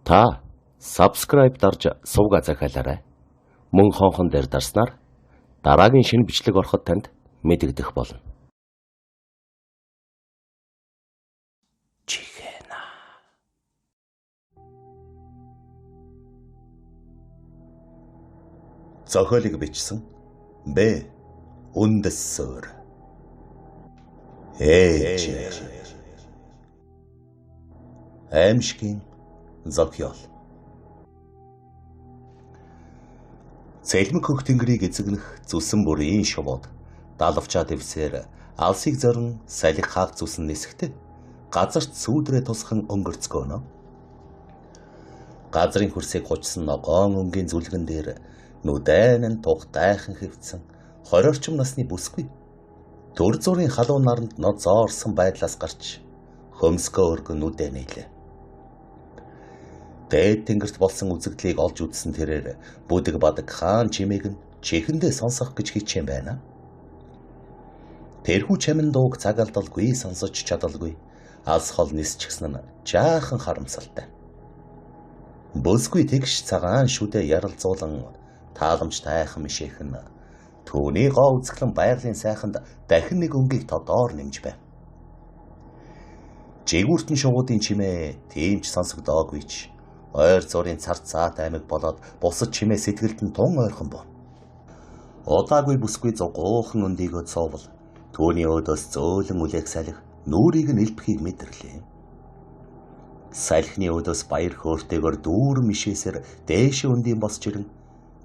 Та subscribe дарж сувга захиалаарай. Мөн хонхон дээр дарснаар дараагийн шинэ бичлэг ороход танд мэдэгдэх болно. Чихэна. Зохиолыг бичсэн Б. Үндэссөр. Ээж. Аимшигын зохиол. Цэлмэг хөх тэнгэрийг эзэгнэх зүсэн бүрийн шувууд далавчаа дэвсээр алсыг зорин салхи хаах зүсэн нисэхдээ газарт сүүдрээ тусхан өнгөрцгөөнө. Газрын хөрсийг хучсан ногоон өнгийн зүлгэн дээр нүдэн нь тух дайхан хэвцэн 20 орчим насны бүсгүй төр зүрийн халуун наранд ноцоорсон байдлаас гарч хөмсгөө өргөн нүдэ нээлээ. Дээд тэнгэрт болсон үзэгдлийг олж үзсэн тэрээр бүдэг бадаг хаан чимээг нь чихэндээ сонсох гэж хичээн байна. Тэрхүү чамин дууг цаг алдалгүй сонсож чадалгүй алс хол нисчихсэн нь жаахан харамсалтай. Бүсгүй тэгш цагаан шүдэ яралзуулан тааламж тайхан мишээх нь түүний гоо үзэсгэлэн байгалийн сайханд дахин нэг өнгийг тодоор нэмж байв. Жигүүртэн шувуудын чимээ тийм ч сонсогдоогүй ч ойр зургийн цар цаат аймаг болоод бусад чимээ сэтгэлд нь тун ойрхон бов. Удаагүй бүсгүй зугуухан өндийгөө цоовол түүний өөдөөс зөөлөн үлээх салхи нүрийг нь элбэхийг мэдэрлээ. Салхины өөдөөс баяр хөөртэйгээр дүүрэн мишээсээр дээшээ өндийн босч ирэн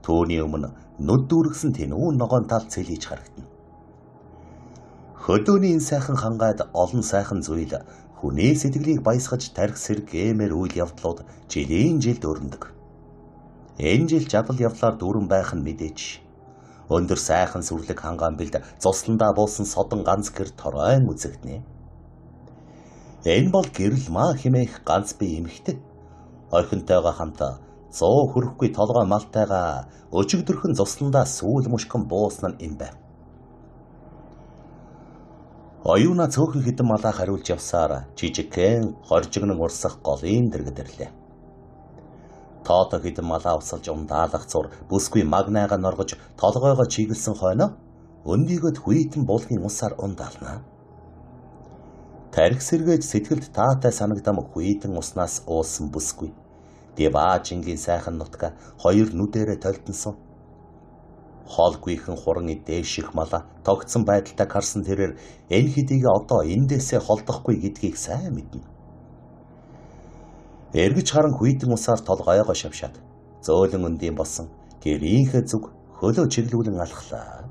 түүний өмнө нүд дүүргэсэн тэнүүн ногоон тал цэлийж харагдана. Хөдөөний энэ сайхан хангайд олон сайхан зүйл хүний сэтгэлийг баясгаж тарих сэрэг гэмээр үйл явдлууд жилийн жилд өрнөдөг. Энэ жил жадал явдлаар дүүрэн байх нь мэдээч. Өндөр сайхан сүрлэг хангаан бэлд цусландаа буусан содон ганц гэр торойн үзэгдэнэ. Энэ бол гэрэл маа хэмээх ганц бие эмэгтэй. Орхинтойгоо хамт 100 хүрэхгүй толгой малтайгаа өчигдөрхөн цусландаа сүүл мушгин буусан нь юм байв. Оюуна цөөхөн хэдэн малаа хариулж явсаар жижигхэн хоржигнон урсах голын дэргэд ирлээ. Тоото хэдэн малаа усалж ундаалах зур бүсгүй магнайгаа норгож толгойгоо чиглэсэн хойно өндийгөд хүйтэн булгийн усаар ундаална. Тарих сэргээж сэтгэлд таатай санагдам хүйтэн уснаас уусан бүсгүй. Диваажингийн сайхан нутга хоёр нүдэрээ толдонсон. Хоолгүйхэн хуран дээших мала тогтсон байдалтай харсан тэрээр энэ хэдийг одоо эндээсээ холдохгүй гэдгийг сайн мэднэ. Эргэж харан хүйтэн усаар толгойгоо шавшаад зөөлөн өндийн болсон гэрийнхээ зүг хөлөө чиглүүлэн алхлаа.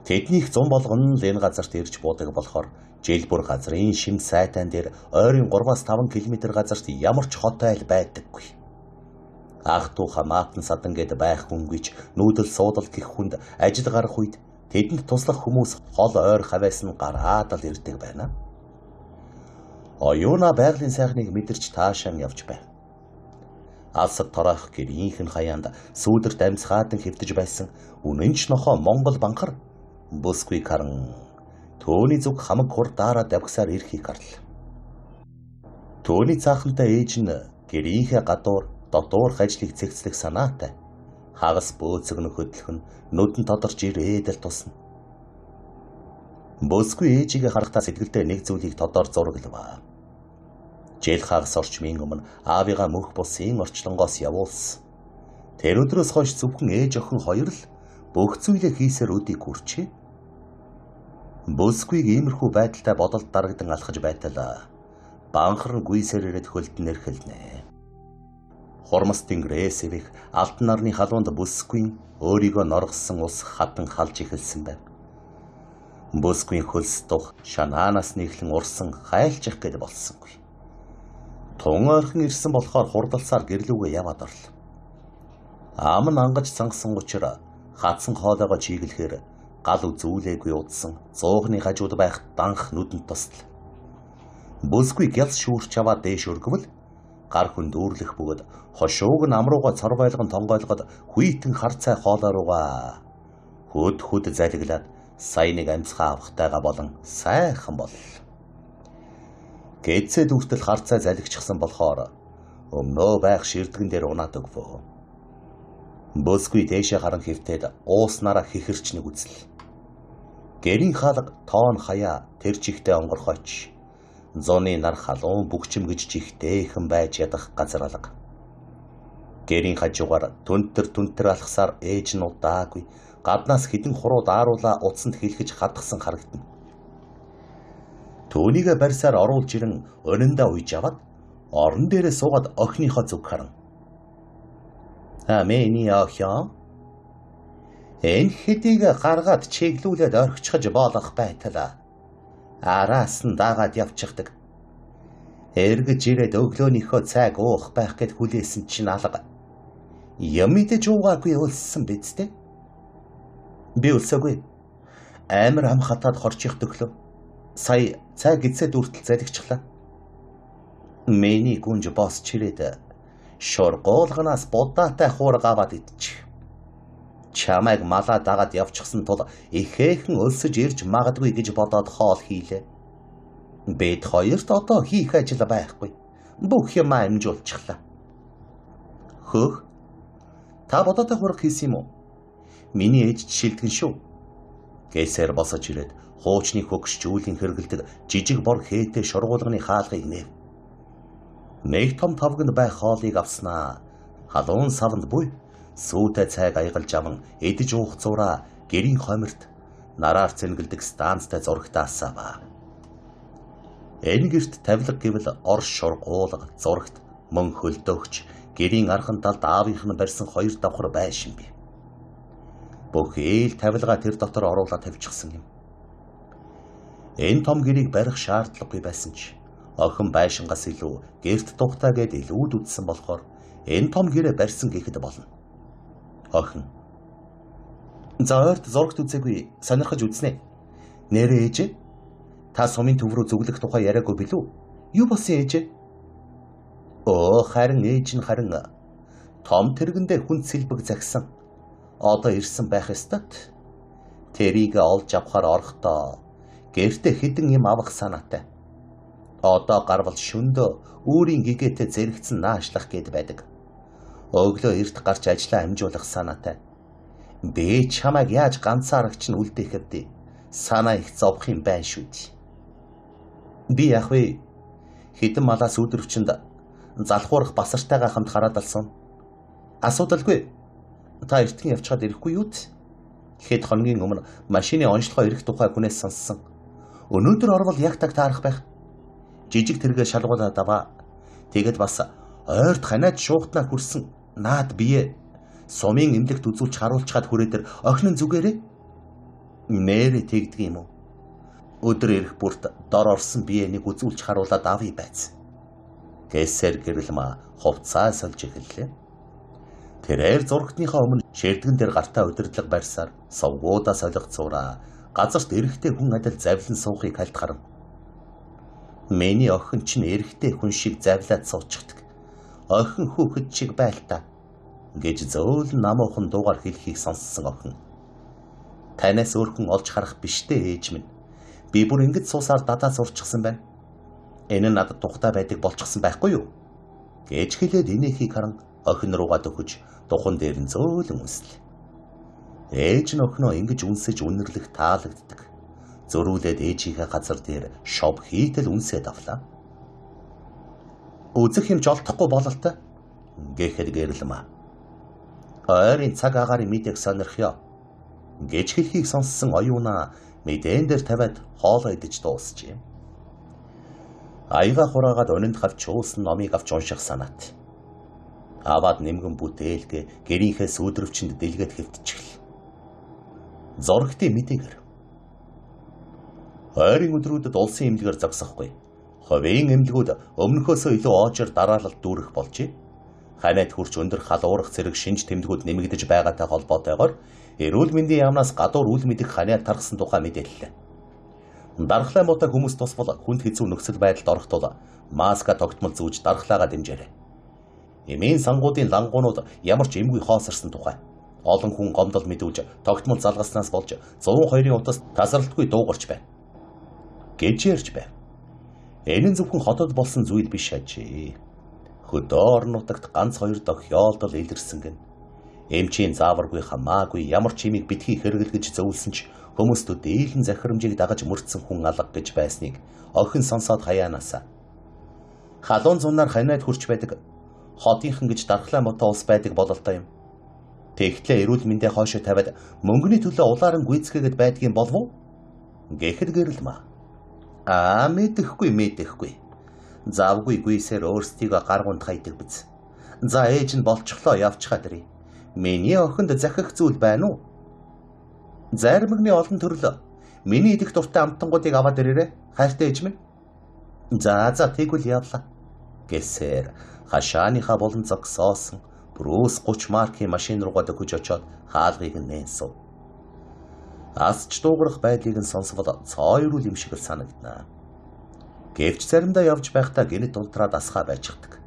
Тэднийх зун болгон л энэ газарт ирж буудаг болохоор жил бүр газрын шим сайтан дээр ойрын 3-5 км газарт ямар ч хот айл байдаггүй. Ах дүү хамаатан садан гэд байх хүнгүй ч нүүдэл суудал гэх хүнд ажил гарах үед тэдэнд туслах хүмүүс хол ойр хавьяас нь гараад л ирдэг байна. Оюуна байгалийн сайхныг мэдэрч таашаан явж байв. Алсад тороох гэрийнхэн хаяанд сүүдэрт амьсгаадан хэвтэж байсан үнэн ч нохоо Монгол банхар бүсгүй харан түүний зүг хамаг хурдаараа давхсаар ирэхийг харлаа. Түүний цаахантай ээж нь гэрийнхээ гадуур дотуурх ажлыг цэгцлэх санаатай хагас бөөцөгнө хөдлөх нь нүдэн тодорч ирээд л тусна. Бүсгүй ээжигээ харахтаа сэтгэлдээ нэг зүйлийг тодор зураглав. Жил хагас орчмын өмнө аавыгаа мөнх бусын орчлонгоос явуулсан. Тэр өдрөөс хойш зөвхөн ээж охин хоёр л бүх зүйлээ хийсээр өдийг хүрчээ. Бүсгүйг иймэрхүү байдалтай бодолд дарагдан алхаж байтал банхар гүйсээр ирээд хөлд нэрхэлнэ. Хурмас тэнгэрээс эвэх алтан нарны халуунд бүсгүй өөрийгөө норгосон ус хатан халж эхэлсэн байв. Бүсгүй хөлс дух шанаанаас нийхлэн урсан хайлчих гээд болсонгүй. Тун ойрхон ирсэн болохоор хурдалсаар гэрлүүгээ яваад орлоо. Ам нь ангаж цангасан учир хатсан хоолойгоо чиглэхээр гал үзүүлээгүй удсан зуухны хажууд байх данх нүдэнд туслаа. Бүсгүй гялс шүүрч аваад дээш өргөвөл гар хүн дүүрлэх бөгөөд хошууг нь амрууга цорвойлгон тонгойлгод хүйтэн хар цай хоолой руугаа хөд хөд залгилаад сая нэг амьсгаа авахтайгаа болон сайхан боллоо. Гэдсэд хүртэл хар цай залгичихсан болохоор Өмнөө байх ширдгэн дээр унаад өгвөө. Бүсгүй дээшээ харан хэвтээд ууснараа хихэрч нэг үзэл. Гэрийн хаалга тоон хаяа тэр чихтэй онгорхойч. Зуны нар халуун бүгчим гэж чихтэйхэн байж ядах газар алга. Гэрийн хажуугаар түнтэр алхасаар ээж нь удаагүй гаднаас хідэн хуруу дааруулаа утсанд хэлхэж хадгсан харагдана. Түүнийгэ барьсаар оруулж ирэн өнөндөө уйж аваад орон дээрээ суугаад охиныхоо зүг харан. А миний охин энэ хэдийг гаргаад чиглүүлээд орхичихож болох байтал араас нь дагаад явчихдаг. Эргэж ирээд өглөөнийхөө цайг уух байх гэд хүлээсэн чинь алга. Юм идэж уугаагүй өлссөн биз дээ. Би өлсөөгүй. Амар ам хатаад хорчих төглөө. Сая цай гидсэд үртэл залгичлаа. Миний гүнж босч ирээд шоргоолгоноос будаатай хуурга аваад идчих. Чамайг малаа дагаад явчихсан тул ихээхэн өлсөж ирж магадгүй гэж бодоод хоол хийлээ. Бид хоёрт одоо хийх ажил байхгүй. Бүх юмаа амжуулчихлаа. Хөөх. Та будаатай хуурга хийсэн юм уу? Миний ээж шилдэгэн шүү. Гэсээр босож ирээд хуучны хөгшчүүлийн хэргэлдэг жижиг бор хээтэй шоргуулганы хаалгыг нээв. Нэг том тавганд байх хоолыг авснаа халуун савнд буй сүүтэй цайг аягалж аван идэж уух зураа гэрийн хомирт нараар цэнгэлдэг станцтай зурагтаасаа ба. Энэ гэрт тавилга гэвэл ор шургуулга зурагт мөн хөлдөөгч гэрийн архан талд аавынх нь барьсан хоёр давхар байшин бий. Бүх ээл тавилга тэр дотор оруулаад тавьчихсан юм. Энэ том гэрийг барих шаардлагагүй байсан ч охин байшингаас илүү гэрт тухтай гэд илүүд үзсэн болохоор энэ том гэрээ барьсан гэхэд болно. Охин. За ойрт зурагт үзээгүй сонирхож үзнэ. Нэрээ ээжээ. Та сумын төв рүү зүглэх тухай яриаггүй билүү? Юу болсон ээжээ? Өө харин ээж нь харин том тэргэндээ хүн сэлбэг загсан. Одоо ирсэн байх ёстой. Тэрийг олж авахар орохдоо гэртээ хідэн юм авах санаатай. Одоо гарвал шөндөө үүрийн гэгээтэй зэрэгцэн наашлах гээд байдаг. Өглөө эрт гарч ажлаа амжуулах санаатай. Би чамайг яаж ганцаарагч нь үлдээх вэ? Санаа их зовх юм байна шүү дээ. Би яах вэ? Хідэн малаас өдөрвчөнд залхуурах басартайгаа хамт хараад алсан. Асуудалгүй. Та эртхэн явчихад ирэхгүй юу? Хэд хоногийн өмнө машины онцлогоо ирэх тухай хүнээс сонссон. Өнөөдөр орвол яг таг таарах байх. Жижиг тэргээ шалгуулаад аваа. Тэгэд бас ойрт ханиад шуухтнаа хүрсэн наад бие сумын эмнэлэгт үзүүлж харуулчхад хүрээдэр охин нь зүгээрээ нэрээ тэгдэг юм уу? Өдөр ирэх бүрт дор орсон бие нэг үзүүлж харуулад авъя байц. Гэсэр гэрэлмаа хувцаа сольж эхэллээ. Тэрээр зурагтныхаа өмнө ширдгэн дээр гартаа удирдлага барьсаар совгуудаа солих цураа газарт эрэгтэй хүн адил завлан суухыг хальт харав. Миний охин чинь эрэгтэй хүн шиг завлаад суучихдаг. Охин хүүхэд шиг байлта гэж зөөлөн намуухан дуугаар хэлхийг сонссон охин. Танаас өөр хүн олж харах биш дээ ээж минь. Би бүр ингэж суусаар дадаа сурчсан байна. Энэ нь надад тухтай байдаг болчихсон байхгүй юу? Гэж хэлээд инээхийг харан охин руугаа дөхөж духан дээр нь зөөлөн үнслээ. Ээж нь охиноо ингэж үнсэж үнэрлэх таалагддаг. Зөрүүлээд ээжийнхээ газар дээр шов хийтэл үнсээд авлаа. Үзэх юм жолтохгүй бололтой гэхэд гэрэлмаа. Ойрын цаг агаарын мэдээг сонирхъё гэж хэлхийг сонссон оюунаа мэдээн дээр тавиад хоолоо идэж дуусжээ. Аяга хураагаад өнөнд хавч уусан номыг авч унших санаат. Аваад нэмгэн бүтээлгээ гэрийнхээ сүүдрвчэнд дэлгээд хэвтчихл. Зурагтын мэдээгээр ойрын өдрүүдэд улсын эмнэлгээр зогсохгүй. Хувийн эмнэлгүүд өмнөхөөсөө илүү оожор дараалал дүүрэх болжээ. Ханиад хүрч өндөр халуурах зэрэг шинж тэмдгүүд нэмэгдэж байгаатай холбоотойгоор эрүүл мэндийн яамнаас гадуур үл мэдэх ханиад тархсан тухай мэдээллээ. Дархлаа муутай хүмүүс тусвал хүнд хэцүү нөхцөл байдалд орох тул маска тогтмол зүүж дархлаагаа дэмжээрэй. Эмийн сангуудын лангуунууд ямар ч эмгүй хоосорсон тухай. Олон хүн гомдол мэдүүлж тогтмол залгаснаас болж 102-ын утас тасралтгүй дуугарч байна. Гэж ярьж байв. Энэ нь зөвхөн хотод болсон зүйл биш ажээ. Хөдөө орон нутагт ганц хоёр тохиолдол илэрсэн гин. Эмчийн зааваргүй хамаагүй ямар ч юмыг битгий хэрэгэл гэж зөвлөсөн ч хүмүүс төдийлөн захирамжийг дагаж мөрдсөн хүн алга гэж байсныг охин сонсоод хаяанаасаа. Халуун зунаар ханиад хүрч байдаг хотынхан гэж дархлаа мото ус байдаг бололтой юм. Тэгтлээ эрүүл мэндээ хоошоо тавиад мөнгөний төлөө улааран гүйцгээгээд байдгийн болов уу? Гэхэд гэрэлмаа. Аа мэдэхгүй. Завгүй гүйсээр өөрсдийгөө гар гунд хайдаг биз. За ээж нь болчихлоо явчихаа дэрий. Миний охинд захих зүйл байна уу? Заримгны олон төрөл миний идэх дуртай амтангуудыг аваад ирээрэй. Хайртай ээж минь. За тэгвэл явлаа. Гэсээр хашааныхаа болон зогсоосон Брүүс 30 маркийн машин руугаа дөхөж очоод хаалгыг нь нээнсэн. Асч дуугарах байдлыг нь сонсвол цоо ирүүл юм шиг л санагдана. Гэвч заримдаа явж байхдаа гэнэт унтраад асхаа байчихдаг.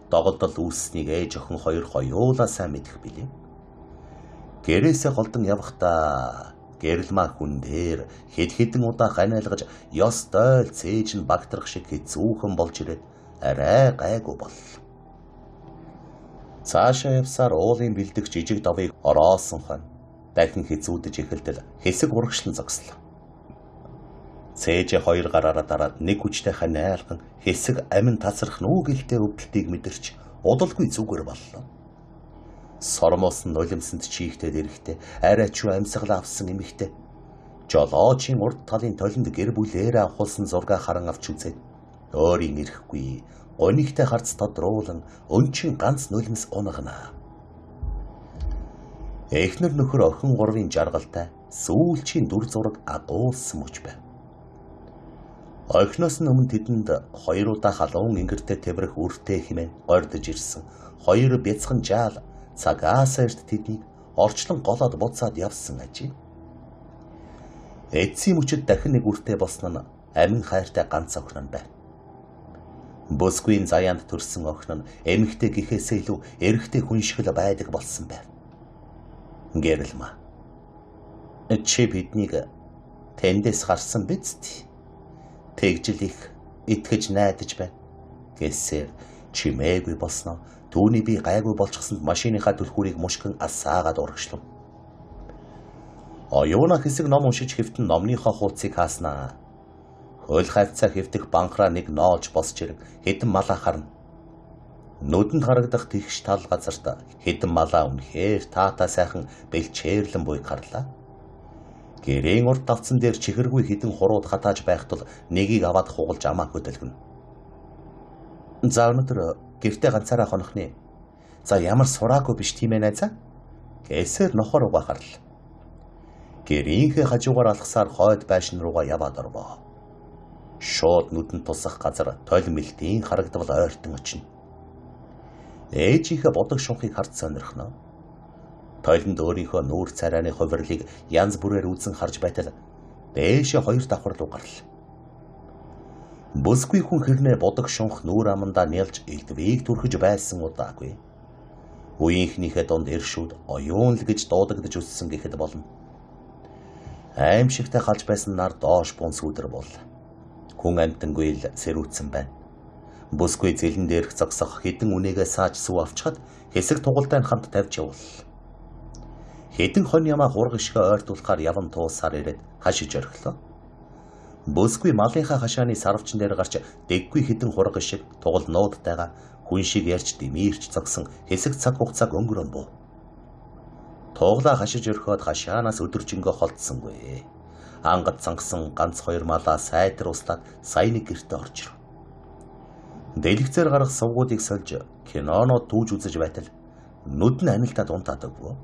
Доголдол үүссэнийг ээж охин хоёр хоёулаа сайн мэдэх билээ. Гэрээсээ голдон явахдаа гэрэлмаа хүн дээр хэд хэдэн удаа ханиалгаж ёстой л цээж нь багтрах шиг хэцүүхэн болж ирээд арай гайгүй боллоо. Цаашаа явсаар уулын бэлдэх жижиг давыг ороосон хон дахин хэзүүдэж эхэлтэл хэсэг урагшлан зогслоо. Цээжээ хоёр гараараа дараад нэг хүчтэй ханиалган хэсэг амин тасрах нүүгэлтэй өвдөлтийг мэдэрч удалгүй зүгээр боллоо. Сормоос нь нулимсэнд чийгтэй дэрэгтэй арай ч амьсгалаа авсан эмэгтэй жолоочийн урд талын толинд гэр бүлээрээ авахулсан зургаа харан авч үзээд өөрийн эрэхгүй гонигтай харц тодруулан өнчин ганц нулимс унагна. Эхнэр нөхөр охин гурвын жаргалтай сүүлчийн дүр зураг агуулсан мөч байв. Охиноос нь өмнө тэдэнд хоёр удаа халуун ингэртэй тэврэх үртэй хэмээн гордож ирсэн хоёр бяцхан жаал цагаас эрт тэднийг орчлон голоод буцаад явсан ажээ. Эцсийн мөчөд дахин нэг үртэй болсон нь амин хайртай ганц охин нь байв. Бүсгүйн заяанд төрсэн охин нь эмэгтэй гэхээсээ илүү эрэгтэй хүн шиг л байдаг болсон байв. Гэрэлмаа. Чи биднийг тэндээс гарсан биз дээ. Тэгжил их итгэж найдаж байна. Гэсээр чимээгүй болсноо түүний би гайгүй болчихсонд машиныхаа түлхүүрийг мушгин асаагаад урагшлав. Оюуна хэсэг ном уншиж хэвтэн номныхоо хуудсыг хааснаа. Хөл хавцаа хэвтэх банхраа нэг ноолж босч ирэн хэдэн малаа харна. Нүдэнд харагдах тэгш тал газарт хэдэн малаа үнэхээр таатай сайхан бэлчээрлэн буйг харлаа. Гэрийн урд тавцан дээр чихэргүй хэдэн хурууд хатааж байх тул нэгийг аваад хугалж амаа хөдөлгөнө. За өнөөдөр гэртээ ганцаараа хонох нэ. За ямар сураагүй биш тийм ээ найзаа. Гэсээр нохор угаа харлаа. Гэрийнхээ хажуугаар алхасаар хойд байшин руугаа яваад орвоо. Шууд нүдэнд тусах газар толь мэлтийн харагдвал ойртон очино. Ээжийнхээ бодог шунхыг харж сонирхно. Толинд өөрийнхөө нүүр царайны хувирлыг янз бүрээр үзэн харж байтал дээшээ хоёр давхар руу гарлаа. Бүсгүй хүн хэрнээ бодог шунх нүүр амандаа нялж элдвийг түрхэж байсан удаагүй. Үеийнхнийхээ дунд иршүүд оюун л гэж дуудагдаж өссөн гэхэд болно. Аимшигтай халж байсан нар доош бун сүүдэр боллоо. Хүн амьтангүй л сэрүүцсэн байна. Бүсгүй зэлэн дээрх зогсох хэдэн үнээгээ сааж сүү авчхад хэсэг тугалтай нь хамт тавьж явуул. Хэдэн хон ямаа хург ишгэ ойртуулахаар яван туусаар ирээд хашиж орхилоо. Бүсгүй малынхаа хашааны сарвчин дээр гарч дэггүй хэдэн хург ишиг тугал нуудтайгаа хүн шиг ярьж дэмийрч зогсон хэсэг цаг хугацааг өнгөрөн буу. Туглаа хашиж орхиод хашаанаас өдөржингөө холдсонгүй. Ангад цангасан ганц хоёр малаа сайтар услаад сая нэг гэртээ орж ирэв. Дэлгэцээр гарах сувгуудыг сольж кинонууд түүж үзэж байтал нүд нь анилтаад унтаад өгвөө.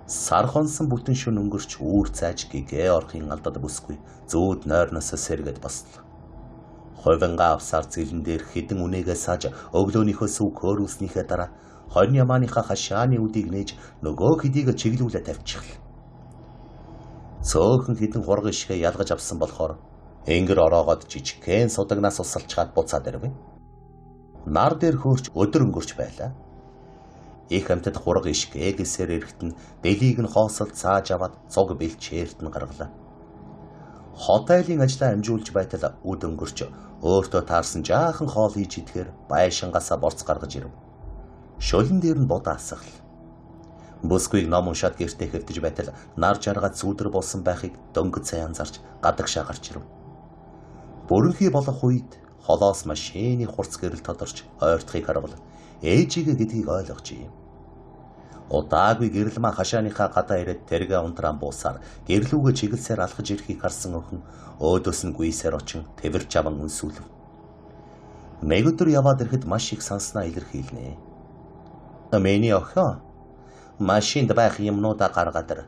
Сар хонсон бүтэн шөн өнгөрч үүр цайж гэгээ орохын алдад бүсгүй зүүд нойрноос сэргээд бослоо. Хувингаа авсаар зэлэн дээр хэдэн үнээгээ сааж өглөөнийхөө сүв хөөрүүлснийхээ дараа хонь ямааныхаа хашааны үдийг нээж нөгөө хэдийг чиглүүлээ тавьчихлаа. Цөөхөн хэдэн хург ишгэ ялгаж авсан болохоор энгэр ороогоод жижигхэн судагнаас усалчгаад буцаад ирэв. Нар дээр хөөрч өдөр өнгөрч байлаа. Их амьтад хург ишгэ гэсээр эрэхтэн дэлийг нь хоосолд цааж аваад цуг бэлчээрт нь гаргалаа. Хотелийн ажлаа амжуулж байтал үд өнгөрч Өөртөө таарсан жаахан хоол хийж идэхээр байшингаасаа борц гаргаж ирэв. Шөлөн дээр нь будаа асгал. Бүсгүйг ном уншаад гэртээ хэвтэж байтал нар жаргаад сүүдэр болсон байхыг дөнгөж сая анзаарч гадагшаа гарч ирэв. Бүрэнхий болох үед холоос машины хурц гэрэл тодорч ойртохыг харвал ээжигээ гэдгийг ойлгожээ. Удаагүй гэрэлмаа хашааныхаа гадаа ирээд тэргээ унтраан буусаар гэрлүүгээ чиглэсээр алхаж ирэхийг харсан охин өөдөөс нь гүйсээр очин тэвэр чаван үнсүүлв. Нэг өдөр яваад ирэхэд маш их санснаа илэрхийлнэ. Миний охин машинд байх юмнуудаа гаргаад ир.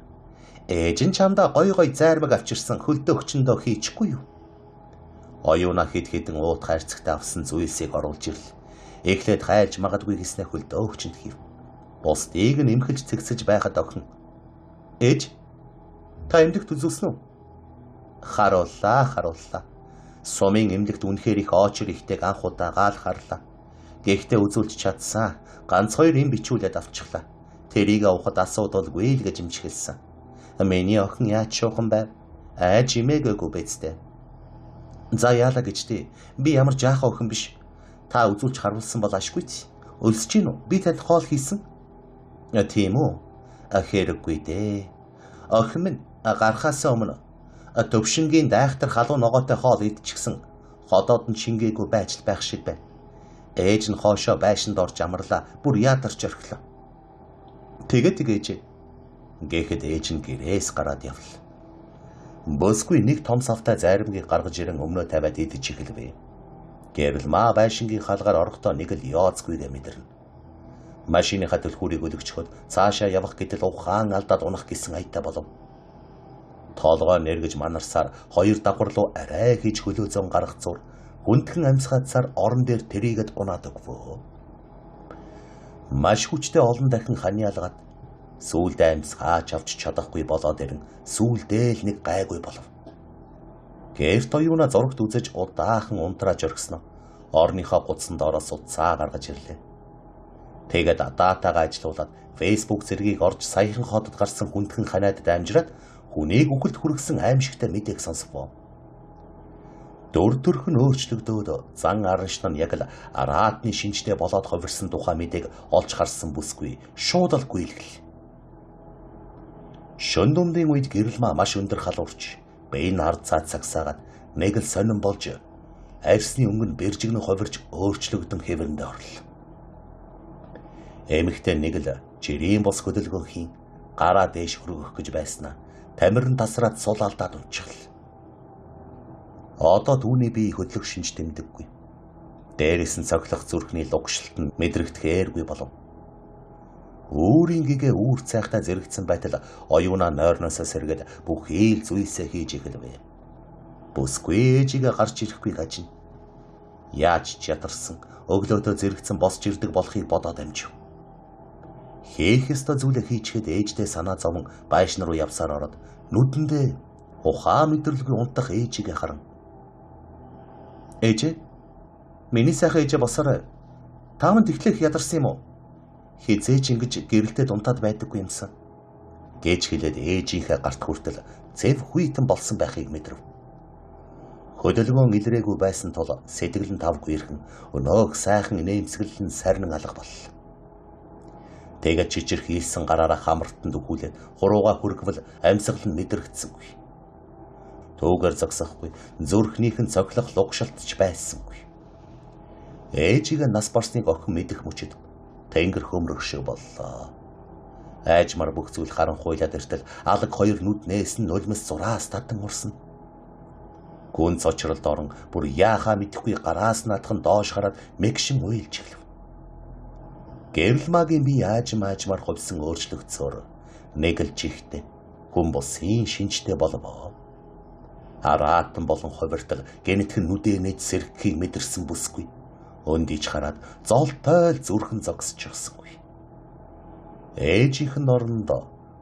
Ээж нь чамдаа гой гой зайрмаг авчирсан хөлдөөгчөндөө хийчихгүй юу? Оюуна хэд хэдэн уут хайрцагтай авсан зүйлсийг оруулж ирл. Эхлээд хайлж магадгүй гэснээ хөлдөөгчөнд хийв. Бусдыг нь эмхэлж цэгцэж байхад охин "Ээж, та эмнэлэгт үзүүлсэн үү?" "Харууллаа, харууллаа. Сумын эмнэлэгт үнэхээр их очир ихтэйг анх удаага л харлаа. Гэхдээ үзүүлж чадсан. Ганц хоёр эм бичүүлээд авчихлаа. Тэрийг авахад асуудалгүй л гэж эмчгэлсэн. Миний охин яаж шуухан байв? Айж имээгээгүй биз дээ. За яалаа гэж тий. Би ямар жаахан охин биш. Та үзүүлж харуулсан бол ашгүй ч. Өлсөж гин үү? Би танд хоол хийсэн. Тийм үү? Хэрэггүй дээ. Охин минь гарахаас өмнө төвшингийн дайхтар халуун ногоотой хоол идчихсэн. Ходоод нь шингээгүй байж л байх шиг байна. Ээж нь хоошоо байшинд орж амарлаа. Бүр ядарч орхилоо. Тэгээ тэгээ ээжээ. Гэхэд ээж нь гэрээс гараад явлаа. Бүсгүй нэг том савтай зайрамгийг гаргаж ирэн өмнөө тавиад идэж эхэлвэ. Гэрэлмаа байшингийн хаалгаар орохдоо нэг л ёоцгүйгээ мэдэрнэ. Машиныхаа түлхүүрийг өлгөчхөд цаашаа явах гэтэл ухаан алдаад унах гэсэн аятай болов. Толгой нэргэж манарсаар хоёр давхар руу арай хийж хөлөө зон гарах зур хүндхэн амьсгаадсаар орон дээр тэрийгэд унаад өгвөө. Маш хүчтэй олон дахин ханиалгаад сүүлдээ амьсгаач авч чадахгүй болоод ирэн сүүлдээ л нэг гайгүй болов. Гэрт оюуна зурагт үзэж удаахан унтрааж орхисно. Орныхоо гудсан доороос утсаа гаргаж ирлээ. Тэгээд датагаа ажилуулад Facebook зэргийг орж саяхан хотод гарсан хүндхэн ханиадад амжираад хүнийг үхэлд хүргэсэн аимшигтай мэдээг сонсов. Дөр төрх нь өөрчлөгдөөд зан араншин нь яг л араатны шинжтэй болоод хувирсан тухай мэдээг олж харсан бүсгүй шууд л гүйлгэл. Шөн дундын үед гэрэлмаа маш өндөр халуурч бие нь ард цаад сагсаагаад нэг л сонин болж арьсны өнгө нь бэржигнэн хувирч өөрчлөгдөн хэврэндээ орлоо. Эмэгтэй нэг л жирийн бус хөдөлгөөн хийн гараа дээш хөргөх гэж байснаа тамирн тасраад сул алдаад унчихлаа. Одоо түүний бие хөдлөх шинж тэмдэггүй. Дээрээс нь цоглох зүрхний лугшилт нь мэдрэгдэхээргүй болов. Өөрийн гэгээ үүр цайхтай зэрэгцсэн байтал оюунаа нойрноосоо сэргээд бүх ийл зүйлсээ хийж эхэлвэ. Бүсгүй ээжигээ гарч ирэхгүй гажина. Яаж ч ядарсан өглөөдөө зэрэгцэн босч ирдэг болохыг бодоод амжив. Хийх ёстой зүйлээ хийчихэд ээжтэй санаа зовон байшин руу явсаар ороод нүдэндээ ухаан мэдрэлгүй унтах ээжигээ харан "Ээжээ, миний сайхан ээжээ босоорой. Та минь тэглэх ядарсан юм уу? Хизээч ингэж гэрэлтэй дунтаад байдаггүй юмсан" гэж хэлээд ээжийнхээ гарт хүртэл зэв хүйтэн болсон байхыг мэдрэв. Хөдөлгөөн илрээгүй байсан тул сэтгэл нь тавгүй ирхэн өнөөх сайхан инээмсэглэл нь сарнин алга боллоо. Тэгээд чичирх хийлсэн гараараа хамартанд өхүүлээд хурууга хүргэвэл амьсгал нь мэдрэгдсэнгүй. Түүгээр зогсохгүй зүрхнийх нь цоглох лугшилтч байсангүй. Ээжигээ нас барсныг охин мэдэх мөчид тэнгэр хөмрөх шиг боллоо. Айжмар бүх зүйл харанхуйлаад иртэл алаг хоёр нүднээс нь нулимс зураас тадан урсан. Гүн цочролд орон бүр яахаа мэдэхгүй гараас наадхан доош хараад мэгшин уйлж эхлэв. Гэрэлмагийн бие аажим аажмаар хувьсан өөрчлөгдсөөр нэг л чихтэй хүн бусын шинжтэй болов. Араатан болон хувиртал гэнэтхэн нүдээ нэт сэргэхийг мэдэрсэн бүсгүй өндийч хараад золтой л зүрхэн зогсчихсонгүй. Ээжийнх нь оронд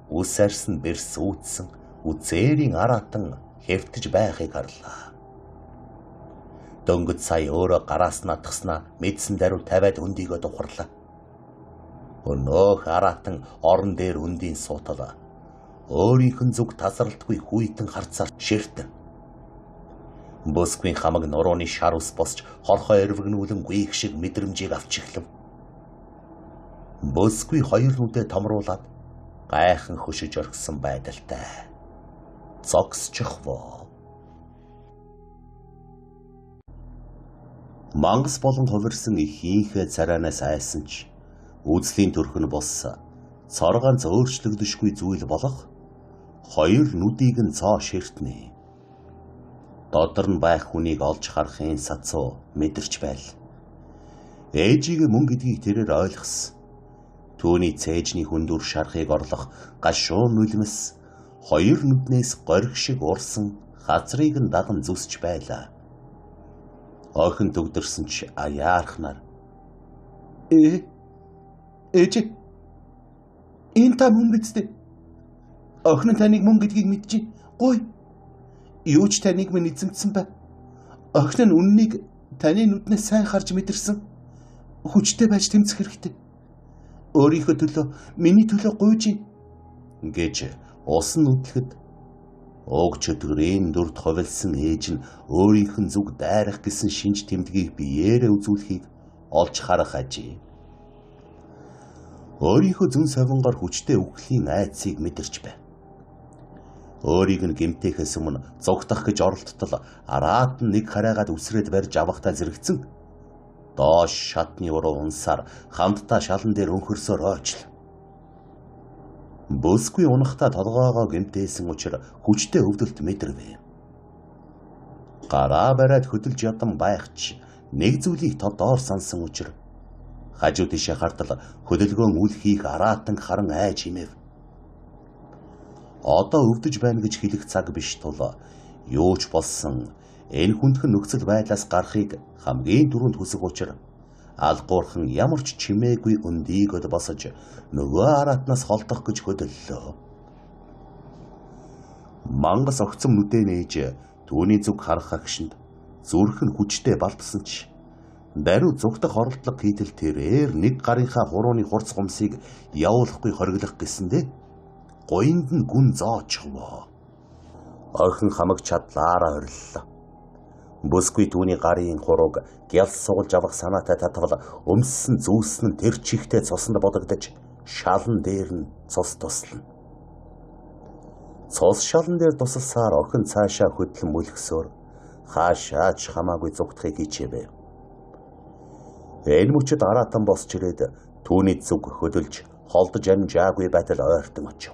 үс арьс нь бэрс үүдсэн үзээрийн араатан хэвтэж байхыг харлаа. Дөнгөж сая өөрөө гараас натгснаа мэдсэн даруй тавиад өндийгөө духарлаа. Өнөөх араатан орон дээр өндийн суутал өөрийнх нь зүг тасралтгүй хүйтэн харцаар ширтэн. Бүсгүй хамаг нурууны шар ус босч хорхоо эрвэгнүүлэн гүйх шиг мэдрэмжийг авч эхлэв. Бүсгүй хоёр нүдээ томруулаад гайхан хөшөж орхисон байдалтай зогсчихвоо. Мангас болон хувирсан их ийхээ царайнаас айсан ч үзлийн төрх нь бос цор ганц өөрчлөгдөшгүй зүйл болох хоёр нүдийг нь цоо ширтнэ. Дотор нь байх хүнийг олж харахын сацуу мэдэрч байл. Ээжийг мөн гэдгийг тэрээр ойлгосон. Түүний цээжний хүндүр шархыг орлох гашуун нулимс хоёр нүднээс гориг шиг урсан хазрыг нь даган зүсч байлаа. Охин төгдөрсөн ч аяархнаар ээж энэ та мөн биз дээ. Охин нь таныг мөн гэдгийг мэдчихье. Гуй. Юу ч таныг минь эзэмдсэн бай. Охин нь үннийг таны нүднээс сайн харж мэдэрсэн. Хүчтэй байж тэмцэх хэрэгтэй. Өөрийнхөө төлөө, миний төлөө гуйж гэж усан нүдлэхэд уг чөтгөрийн дүрд ховилсан ээж нь өөрийнх нь зүг дайрах гэсэн шинж тэмдгийг биеэрээ үзүүлэхийг олж харах ажээ. Өөрийнхөө зөн совингоор хүчтэй үхлийн айдсыг мэдэрч байв. Өөрийг нь гэмтээхээс өмнө зугтах гэж оролдтол араат нь нэг хараагаад үсрээд барьж авахтаа зэрэгцэн доош шатны уруу унсаар хамтдаа шалан дээр өнхөрсөөр ойчл. Бүсгүй унахтаа толгоогоо гэмтээсэн учир хүчтэй өвдөлт мэдрэвэ. Гараа бариад хөдөлж ядан байх ч нэг зүйлийг тодоор сансан учир хажуу тишээ хартал хөдөлгөөн үл хийх араатан харан айж химэв. Одоо өвдөж байна гэж хэлэх цаг биш тул юу ч болсон энэ хүндхэн нөхцөл байдлаас гарахыг хамгийн түрүүнд хүсэх учир алгуурхан ямар ч чимээгүй өндийгөд босож нөгөө араатнаас холдох гэж хөдөллөө. Мангас огцом нүдээ нээж түүний зүг харах агшинд зүрх нь хүчтэй балдсан ч даруй зүгтэх оролдлого хийтэл тэрээр нэг гарынхаа хурууны хурц гумсыг явуулахгүй хориглох гэсэндээ гуйнд нь гүн зоочхвоо. Охин хамаг чадлаараа ориллоо. Бүсгүй түүний гарын хурууг гялс сугалж авах санаатай татвал өмссөн зүүсэн нь тэр чихтэй цуснд бодогдож шалан дээр нь цус туслана. Цус шалан дээр тусалсаар охин цаашаа хөдлөн мөлгсөөр хаашаа ч хамаагүй зүгтахыг хичээвэ. Энэ мөчид араатан босч ирээд түүний зүг хөдөлж холдож амжаагүй байтал ойртон очив.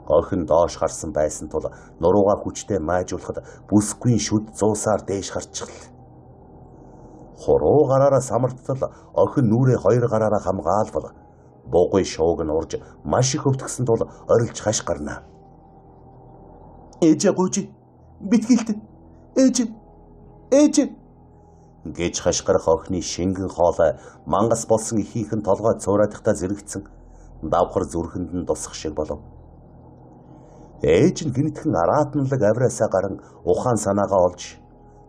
Охин доош харсан байсан тул нуруугаа хүчтэй маажуулахад бүсгүй шүд зуусаар дээш харчихлаа. Хуруу гараараа самарттал охин нүрээ хоёр гараараа хамгаалвал буугүй шууг нь урж маш их өвтгсөн тул орилж хаш гарна. Ээжээ гуйж битгийлт. Ээж ээж гэж хашгирах охины шингэн хоолой мангас болсон ихийнхэн толгой цуураадахтаа зэрэгцэн давхар зүрхэнд нь тусах шиг болов. Ээж нь гинтхэн араатанлаг авиасаа гаран ухаан санаагаа олж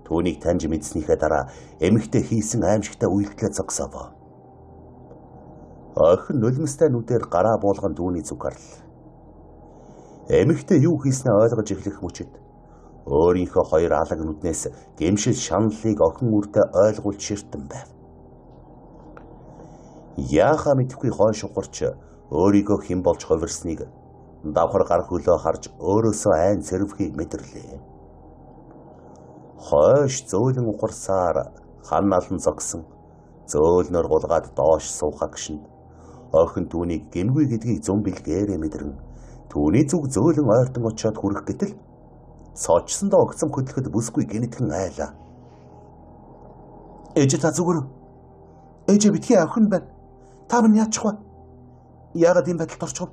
түүнийг таньж мэдснийхээ дараа эмэгтэй хийсэн аимшигтай үйлдэлээ зогсоов. Охин нулимстай нүдээр гараа буулган түүний зүг харлаа. Эмэгтэй юу хийснээ ойлгож эхлэх мөчид өөрийнхөө хоёр алаг нүднээс гэмшил шаналлыг охин үрдээ ойлгуулж ширтэн байв. Яахаа мэдэхгүй хойш ухарч өөрийгөө хэн болж хувирсныг давхар гар хөлөө харж өөрөөсөө айн цэрвхийг мэдэрлээ. Хойш зөөлөн ухарсаар хан налан зогсон зөөлнөр гулгаад доош суухаа гшинд охин түүнийг гэмгүй гэдгийг зүүн бэлгээрээ мэдэрэн түүний зүг зөөлөн ойртон очиод хүрэх гэтэл цоочсондоо огцом хөдлөхөд бүсгүй гинэтхэн айлаа. Ээж та зүгээр. Ээж битгий охин байна. Та минь яачих вэ? Яагаад ийм байдалд орчих вэ?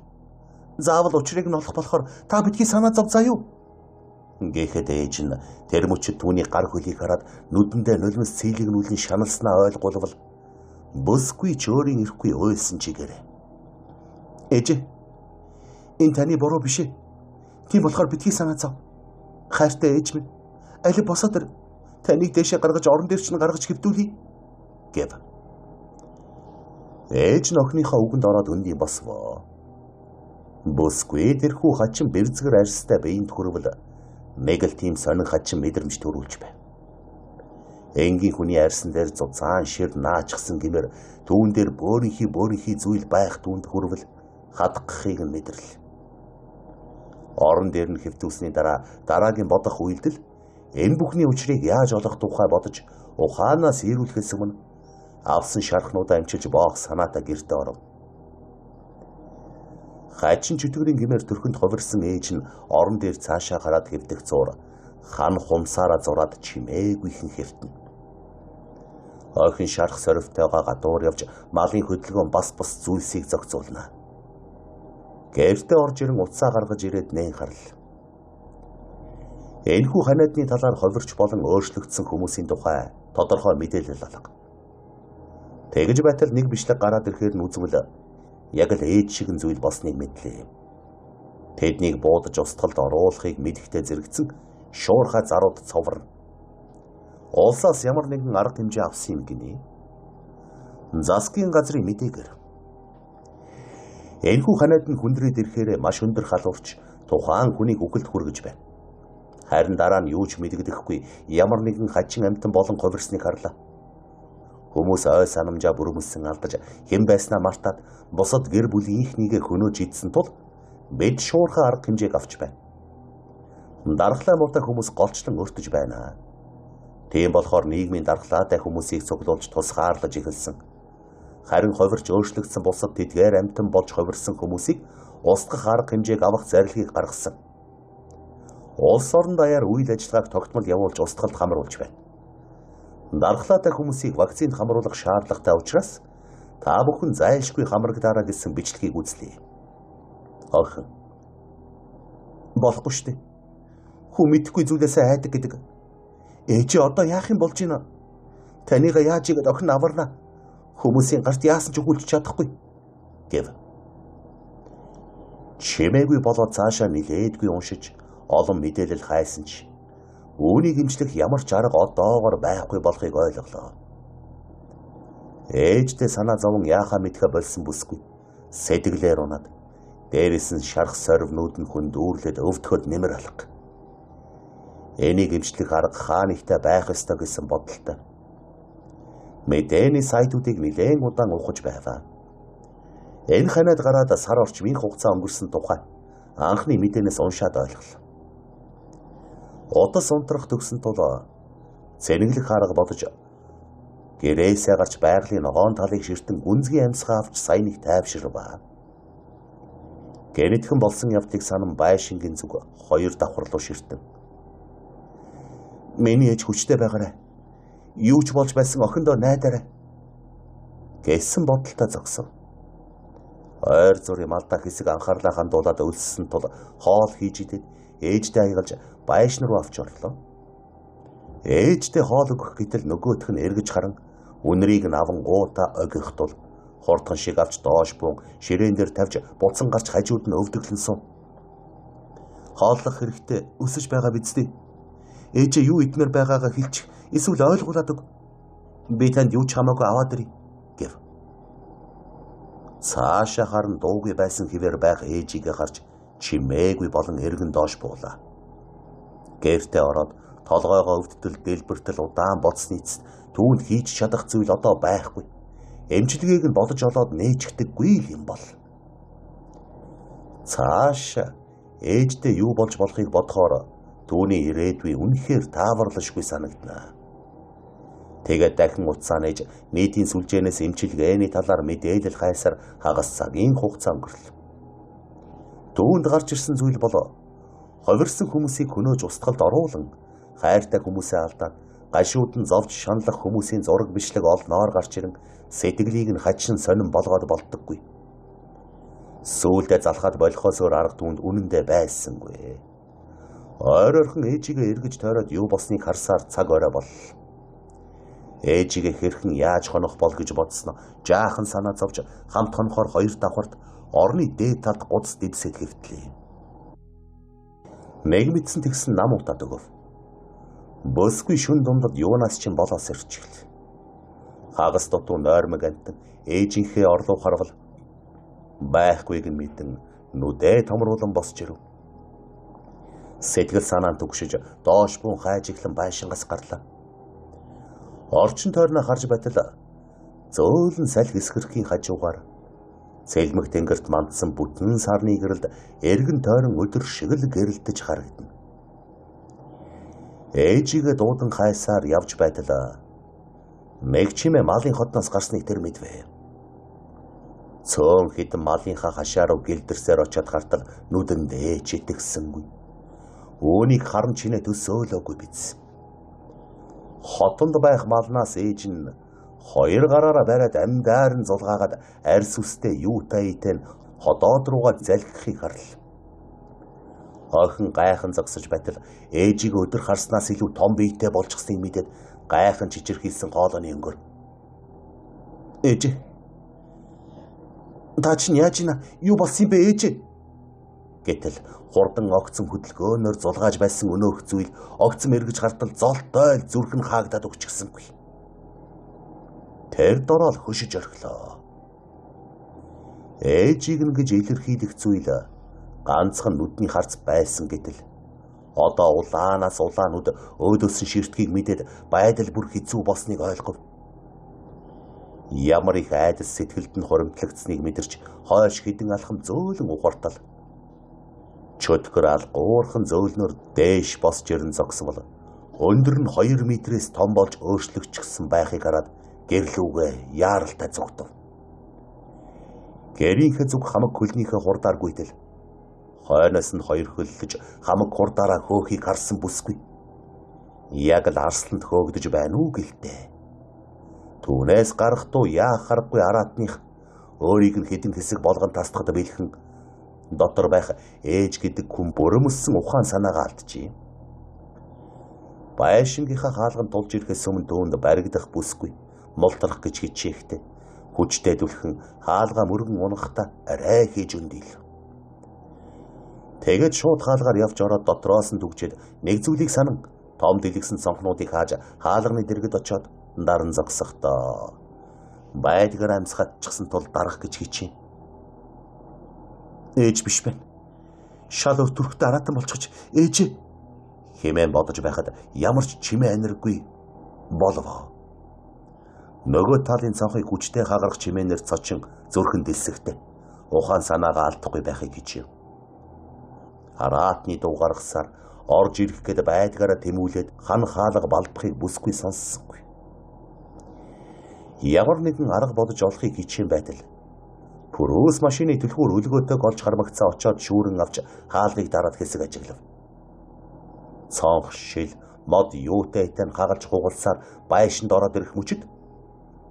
Заавал учрыг нь олох болохоор та битгий санаа зов заа юу? Гэхэд ээж нь тэр мөчид түүний гар хөлийг хараад нүдэндээ нулимс цэйлэгнүүлэн шаналснаа ойлгуулвал бүсгүй ч өөрийн ирэхгүй уйлсан чигээрээ. Ээж энэ таны буруу биш ээ. Тийм болохоор битгий санаа зов. Хайртай ээж минь аль босоод ир. Таныг дээшээ гаргаж орон дээр чинь гаргаж хэвдүүлье гэв. Ээж нь охиныхоо үгэнд ороод өндий босвоо. Бүсгүй тэрхүү хачин бэрзгэр арьстай биеинд хүрвэл Нэг л тийм сонин хачин мэдрэмж төрүүлж байв. Энгийн хүний арьсан дээр зузаан шир наачихсан гэмээр түүн дээр бөөрийнхий зүйл байх түүнд хүрвэл хадгахыг нь мэдрэл. Орон дээр нь хэвтүүлсний дараа дараагийн бодох үйлдэл энэ бүхний учрыг яаж олох тухай бодож ухаанаас ирүүлэхээс өмнө авсан шархнуудаа эмчилж боох санаатай гэртээ оров. Хачин чөтгөрийн гэмээр төрхөнд ховирсон ээж нь орон дээр цаашаа гараад хэвдэх зуур хан хумсаараа зураад чимээгүйхэн хэвтэнэ. Охин шарх сорвтойгоо гадуур явж малын хөдөлгөөн бас бус зүйлсийг зохицуулна. Гэртээ орж ирэн утсаа гаргаж ирээд нээн харлаа. Энэхүү ханиадны талаар ховирч болон өөрчлөгдсөн хүмүүсийн тухай тодорхой мэдээлэл алга. Тэгж байтал нэг бичлэг гараад ирэхээр нь үзвэл яг л ээж шиг зүйл болсныг мэдлээ. Тэднийг буудаж устгалд оруулахыг мэдэхтэй зэрэгцэн шуурхай зарууд цоврно. Улсаас ямар нэгэн арга хэмжээ авсан юм гинэ. Засгийн газрын мэдээгээр энэхүү ханиад нь хүндрээд ирэхээр маш өндөр халуурч тухайн хүнийг үхэлд хүргэж байна. Харин дараа нь юу ч мэдэгдэхгүй ямар нэгэн хачин амьтан болон ховирсныг харлаа. Хүмүүс ой санамжаа бүрмөсөн алдаж хэн байснаа мартаад бусад гэр бүлийнхнийгээ хөнөөж идсэн тул бид шуурхай арга хэмжээг авч байна. Дархлаа муутай хүмүүс голчлон өртөж байна. Тийм болохоор нийгмийн дархлаатай хүмүүсийг цуглуулж тусгаарлаж эхэлсэн. Харин ховирч өөрчлөгдсөн бусад тэдгээр амьтан болж ховирсон хүмүүсийг устгах арга хэмжээг авах зорилгыг гаргасан. Улс орон даяар үйл ажиллагааг тогтмол явуулж устгалд хамруулж байна. Дархлаатай хүмүүсийг вакцинд хамруулах шаардлагатай учраас та бүхэн зайлшгүй хамрагдаарай гэсэн бичлэгийг үзлээ. Охин. Болохгүй шүү дээ. Хүн мэдэхгүй зүйлээсээ айдаг гэдэг. Ээжээ одоо яах юм болж байна? Таныгаа яаж игээд охин аварна? Хүмүүсийн гарт яасан ч өгүүлж чадахгүй гэв. Чимээгүй болоод цаашаа нилээдгүй уншиж олон мэдээлэл хайсан ч үүнийг эмчлэх ямар ч арга одоогоор байхгүй болохыг ойлголоо. Ээжтэй санаа зовон яахаа мэдхэ болсон бүсгүй сэтгэлээр унаад дээрээс нь шарх сорвнууд нь хүн дүүрлээд өвдөхөд нэмэр алга. Энийг эмчлэх арга хаа нэгтэй байх ёстой гэсэн бодолтой. Мэдээний сайтуудыг нэлээн удаан ухаж байваа. Энэ ханиад гараад сар орчмын хугацаа өнгөрсөн тухай анхны мэдээнээс уншаад ойлголоо. Утас унтрах төгсөн тул цэнэглэх арга бодож гэрээсээ гарч байгалийн ногоон талыг ширтэн гүнзгий амьсгаа авч сая нэг тайвширваа. Гэнэтхэн болсон явдлыг санан байшингийн зүг хоёр давхар руу ширтэн. Миний ээж хүчтэй байгаарай. Юу ч болж байсан охиндоо найдаарай гэсэн бодолтой зогсов. Ойр зургийн малдаа хэсэг анхаарлаа хандуулад өлссөн тул хоол хийж идээд ээжтэй аягалж байшин руу авч орлоо. Ээжтэй хоол өгөх гэтэл нөгөөх нь эргэж харан үнрийг нь авангуудаа огих тул хурдхан шиг авч доош буун ширээн дээр тавьж буцан гарч хажууд нь өвдөглөн суув. Хооллох хэрэгтэй өсөж байгаа биз дээ. Ээжээ юу идмээр байгаагаа хэлчих эсвэл ойлгуулад өг. Би танд юу ч хамаагүй аваад ирье гэв. Цаашаа харан дуугүй байсан хэвээр байх ээжигээ харж чимээгүй болон эргэн доош буулаа. Гэртээ ороод толгойгоо өвдтөл дэлбэртэл удаан бодсны эцэст түүнд хийж чадах зүйл одоо байхгүй. Эмчилгээг нь бодож олоод нээчихдэггүй л юм бол. Цаашаа ээжтэй юу болж болохыг бодохоор түүний ирээдүй үнэхээр тааварлашгүй санагдана. Тэгээд дахин утсаа нээж нийтийн сүлжээнээс эмчилгээний талаар мэдээлэл хайсаар хагас цагийн хугацаа өнгөрлөө. Түүнд гарч ирсэн зүйл бол ховирсон хүмүүсийг хөнөөж устгалд оруулан хайртай хүмүүсээ алдаад гашууд нь зовж шаналх хүмүүсийн зураг бичлэг олноор гарч ирэн сэтгэлийг нь хачин сонин болгоод болдоггүй. Сүүлдээ залхаад болохоос өөр арга түүнд үнэндээ байсангүй. Ойр ойрхон ээжигээ эргэж тойроод юу болсныг харсаар цаг орой боллоо. Ээжигээ хэрхэн яаж хонох бол гэж бодсон жаахан санаа зовж хамт хонохоор хоёр давхарт орны дээд талд гудас дэвсэд хэвтлээ. Нэг мэдсэн тэгсэн нам утаад өгөв. Бөсгүй шүн дундад юунаас ч болоос ирчихлээ. Хагас дутуу нойрмог амтан ээжийнхээ орлоо харвал байхгүйг нь мэдэн нүдээ томруулан босч ирэв. Сэтгэл санаа нь түгшиж доош бүүн хайж эхлэн байшингаас гарлаа. Орчин тойрноо харж байтал зөөлөн салхи эсгэрхийн хажуугаар цэлмэг тэнгэрт мандсан бүтэн сарны гэрэлд эргэн тойрон өдөр шиг л гэрэлтэж харагдана. Ээжигээ дуудан хайсаар явж байтал нэг чимээ малын хотноос гарсныг тэр мэдвэ. Цөөн хэдэн малынхаа хашаа руу гэлдэрсээр очиад гартал нүдэндээ читгсэнгүй. Үүнийг харан чинээ төсөөлөөгүй биз. Хотонд байх малнаас ээж нь хоёр гараараа бариад амьдаар нь зулгаагаад арьс үстэй юутай итэл ходоод руугаа залхихыг харлаа. Охин гайхан зогсож байтал ээжийг өдөр харснаас илүү том биетэй болчихсныг мэдээд гайхан чичирхийлсэн хоолойны өнгөр. Ээж. Та чинь яаж ийна? Юу болсон юм бэ ээж? Гэтэл хурдан огцом хөдөлгөөнөөр зулгааж байсан өнөөх зүйл огцом эргэж гартал золтой л зүрх нь хаагдаад өгчихсэнгүй. Тэр дороо л хөшиж орхилоо. Ээжийг нь гэж илэрхийлэх зүйл ганцхан нүдний харц байсан гэтэл одоо улаанаас улаанууд өөдөөсөн ширтгийг мэдээд байдал бүр хэцүү болсныг ойлгов. Ямар их айдас сэтгэлд нь хуримтлагдсныг мэдэрч хойш хэдэн алхам зөөлөн ухартал. Чөтгөр ал гуурхан зөөлнөр дээш босч ирэн зогсвол өндөр нь 2 метрээс том болж өөрчлөгдчихсөн байхыг хараад гэрлүүгээ яаралтай зүгтв. Гэрийнхээ зүг хамаг хөлнийхээ хурдаар гүйтэл хойноос нь хоёр хөллөж хамаг хурдаараа хөөхийг харсан бүсгүй. Яг л арсланд хөөгдөж байна уу гэлтэй. Түүнээс гарах туу яах харахгүй араатных өөрийг нь хэдэн хэсэг болгон тасдахад бэлхэн дотор байх ээж гэдэг хүн бүрэмссэн ухаан санаагаа алджээ. Байшингийнхаа хаалганд тулж ирэхээс өмнө түүнд баригдах бүсгүй мултрах гэж хичээхдээ хүчтэй түлхэн хаалгаа мөргөн унахдаа арай хийж өндийл. Тэгээд шууд хаалгаар явж ороод дотроос нь түгчээд нэг зүйлийг санан том дэлгэсэн цонхнуудыг хааж хаалганы дэргэд очиод даран зогсохдоо байдгаар амьсгадчихсан тул дарах гэж хичээн. Ээж биш байна. Шал өр төрхтэй араатан болчихож ээж хэмээн бодож байхад ямар ч чимээ аниргүй болов. Нөгөө талын цонхыг хүчтэй хагарах чимээнээр цочин зүрхэн дэлсэхтэй ухаан санаагаа алдахгүй байхыг хичээв. Араатны дуу гаргасаар орж ирэх гээд байдгаараа тэмүүлээд хан хаалга балбахыг бүсгүй сонссонгүй. Ямар нэгэн арга бодож олохыг хичээн байтал Пүрөөс машины түлхүүр өлгөөтэйг олж хармагцаа очоод шүүрэн авч хаалгыг дараад хэсэг ажиглав. Цонх шил мод юутай тань хагалж хугалсаар байшинд ороод ирэх мөчид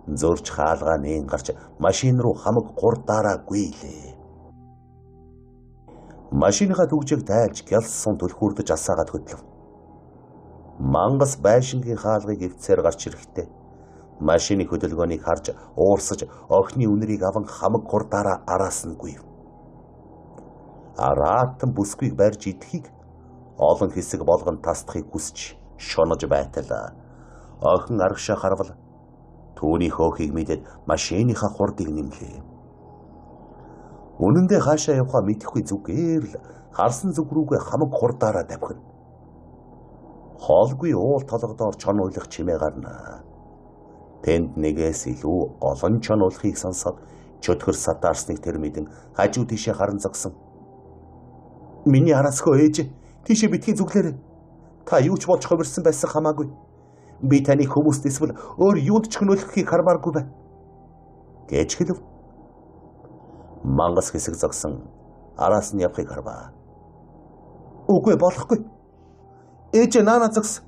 зөрж хаалгаа нээн гарч машин руу хамаг гурдаараа гүйлээ. Машиныхаа түгжээг тайлж гялссан түлхүүрдэж асаагаад хөдлөв. Мангас байшингийн хаалгыг эвцээр гарч ирэхдээ машины хөдөлгөөнийг харж уурсаж охины үнэрийг аван хамаг хурдаараа араас нь гүйв. Араатан бүсгүйг барьж идэхийг олон хэсэг болгон тасдахыг хүсэж шунаж байтал охин арагшаа харвал түүний хөөхийг мэдээд машиныхаа хурдыг нэмлээ. Үнэн дээр хаашаа явахаа мэдэхгүй зүгээр л харсан зүг рүүгээ хамаг хурдаараа давхина. Хоолгүй уул толгодоор чон уйлах чимээ гарна. Тэнд нэгээс илүү олон чон уулахыг сонсоод чөтгөр сатаарсныг тэр мэдэн хажуу тийшээ харан зогсон. Миний араас хөө ээж тийшээ битгий зүглээрэй. Та юу ч болж хувирсан байсан хамаагүй. Би таныг хүмүүст эсвэл өөр юунд ч хөнөөлөхийг хармааргүй байна гэж хэлв. Мангас хэсэг зогсон араас нь явахыг харваа. Үгүй болохгүй. Ээж наана зогс.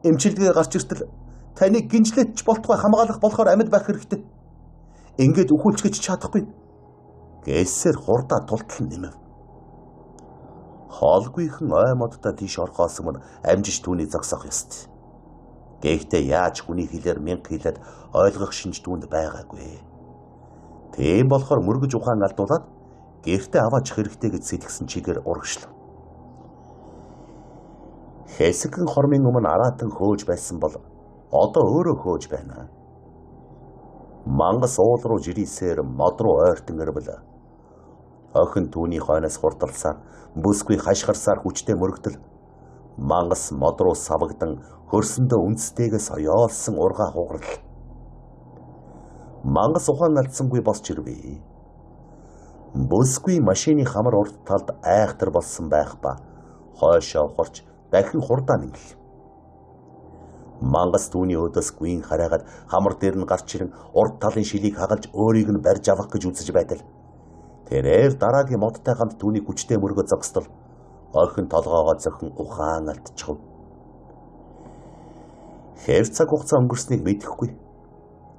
Эмчилгээ гарч иртэл таныг гинжлээд ч болтугай хамгаалах болохоор амьд байх хэрэгтэй. Ингээд үхүүлч гэж чадахгүй. Гэсээр хурдаа тултал нэмэв. Хоолгүйхэн ой модтой тийш орохоос өмнө амжиж түүний зогсоох ёстой. Гэхдээ яаж хүний хэлээр мянга хэлээд ойлгох шинж түүнд байгаагүй. Тийм болохоор мөргөж ухаан алдуулаад гэртээ аваачих хэрэгтэй гэж сэтгсэн чигээр урагшлав. Хэсэгэн хормын өмнө араатан хөөж байсан бол одоо өөрөө хөөж байна. Мангас уул руу жирийсээр мод руу ойртон ирвэл Охин түүний хойноос хурдалсаар бүсгүй хашгирсаар хүчтэй мөрөгдөл мангас мод руу савагдан хөрсөндөө үндэстэйгээ соёолсон ургаа хугарл. Мангас ухаан алдсангүй босч ирвэ. Бүсгүй машины хамар урд талд айхтар болсон байх ба хойшоо ухарч дахин хурдаа нэмлээ. Мангас түүний өөдөөс гүйн хараагаад хамар дээр нь гарч ирэн урд талын шилийг хагалж өөрийг нь барьж авах гэж үзэж байтал тэрээр дараагийн модтой хамт түүний хүчтэй мөргөө зогсдол охин толгоогоо зохин ухаан алдчихв. Хэр цаг хугацаа өнгөрснийг мэдэхгүй.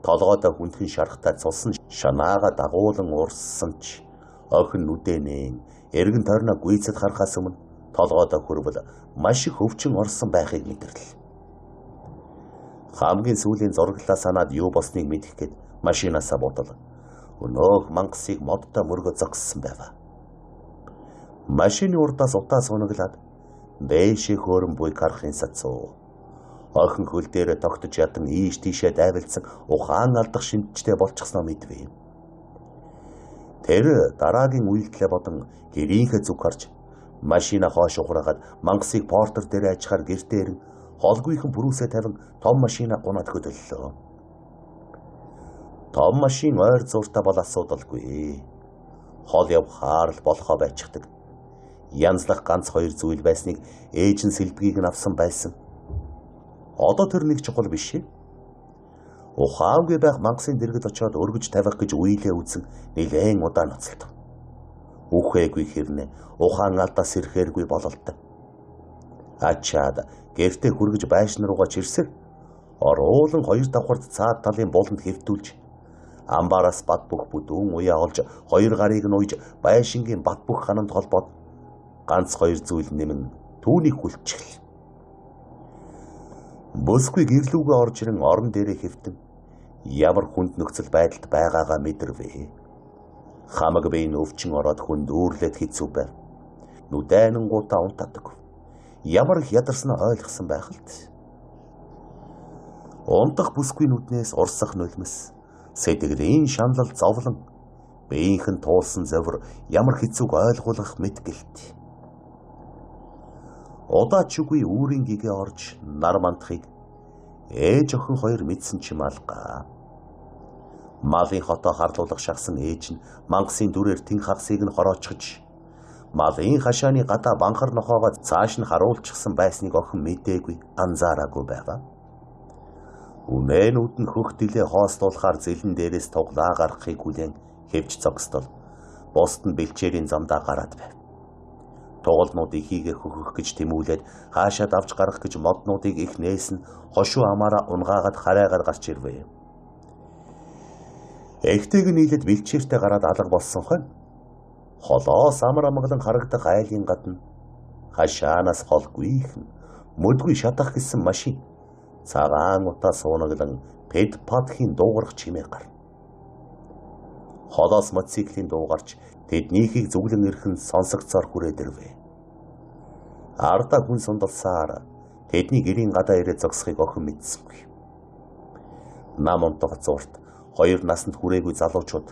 Толгойдоо хүндхэн шарахтай цус нь шанаага дагуулan урссан ч охин нүдэнэн эргэн тойрноо гүйцэд харахаас өмнө толгойдоо хөрвөл маш их өвчин орсон байхыг мэдэрлээ. Хамгийн сүүлийн зураглалаа санаад юу болсныг мэдэх гээд машинаасаа буудал. Өнөөх мангасыг модтой мөргөө зогссон байв. Машины урдаас утаа сунаглаад дээшээ хөөрөн буй гарахын сацуу. Охин хөл дээрээ тогтож ядан ийш тийшээ дайвалсан ухаан алдах шинжтэй болчихсноо мэдвэ. Тэр дараагийн үйлдэлээ бодон гэрийнхээ зүг харж машина хоош ухраагаад мангасыг портер дээр ажихаар гэртээ ирэн холгүйхэн пүрүүсээ тавин том машина гунаад хөдөллөө. Том машин ойр зууртаа бол асуудалгүй. Хол явхаар л болохоо байчихдаг. Янзлах ганц хоёр зүйл байсныг ээж нь сэлбэгийг нь авсан байсан. Одоо тэр нэг чухал биш. Ухаангүй байх мангасын дэргэд очиод өргөж тавих гэж үеилээ үзэн нэлээн удаан ноцолдов. Үхээгүй хэрнээ ухаан алдаас ирэхээргүй бололтой. Ачаад гэртээ хүргэж байшин руугаа чирсэр оруулан хоёр давхарт цаад талын буланд хэвтүүлж амбаараас бат бөх бүдүүн уяа олж хоёр гарыг нь уйж байшингийн бат бөх хананд холбоод ганц хоёр зүйл нэмэн түүнийг хүлчихлээ. Бүсгүй гэрлүүгээ орж ирэн орон дээрээ хэвтэн ямар хүнд нөхцөл байдалд байгаагаа мэдэрвэ. Хамаг бие нь өвчин ороод хүнд үүрлээд хэцүү байв. Нүдайнангуудаа унтаадаг. Ямар их ядарснаа ойлгосон байх л т. Унтах бүсгүй нүднээс урсах нулимс, сэтгэлийн шаналл зовлон, биеийнх нь туулсан зовир ямар хэцүүг ойлгуулах мэт гэлт. Удаа ч үгүй үүрийн гэгээ орж нар мандахыг ээж охин хоёр мэдсэн ч юм алга. Малын хотоо харлуулах шахсан ээж нь мангасын дүрээр тэн хагасыг нь хороочихж малын хашааны гадаа банхар нохоогоо цааш нь харуулчихсан байсныг охин мэдээгүй, анзаараагүй байгаа. Үнээнүүд нь хөх дилээ хоостуулахаар зэлэн дээрээс туглаа гаргахыг хүлээн хэвч зогсдол бусд нь бэлчээрийн замдаа гараад байв. Тугалнуудыг хийгээ хөхөх гэж тэмүүлээд хаашаа давж гарах гэж моднуудыг их нээсэн хошуу амаараа унгаагаад харайгаар гарч ирвэ. Эхтэйг нийлээд бэлчээртэй гараад алга болсон хойно холоос амар амгалан харагдах айлын гадна хашаанаас холгүйхэн мөдгүй шатах гэсэн машин цагаан утаа суунаглан пед падхийн дуугарах чимээ гарна. Холоос мотоциклийн дуу гарч тэднийхийг зүглэн ирэх нь сонсогдсоор хүрээд ирвэ. Ардаа хүн сундалсаар тэдний гэрийн гадаа ирээд зогсохыг охин мэдсэнгүй. Нам унтах зурт хоёр насанд хүрээгүй залуучууд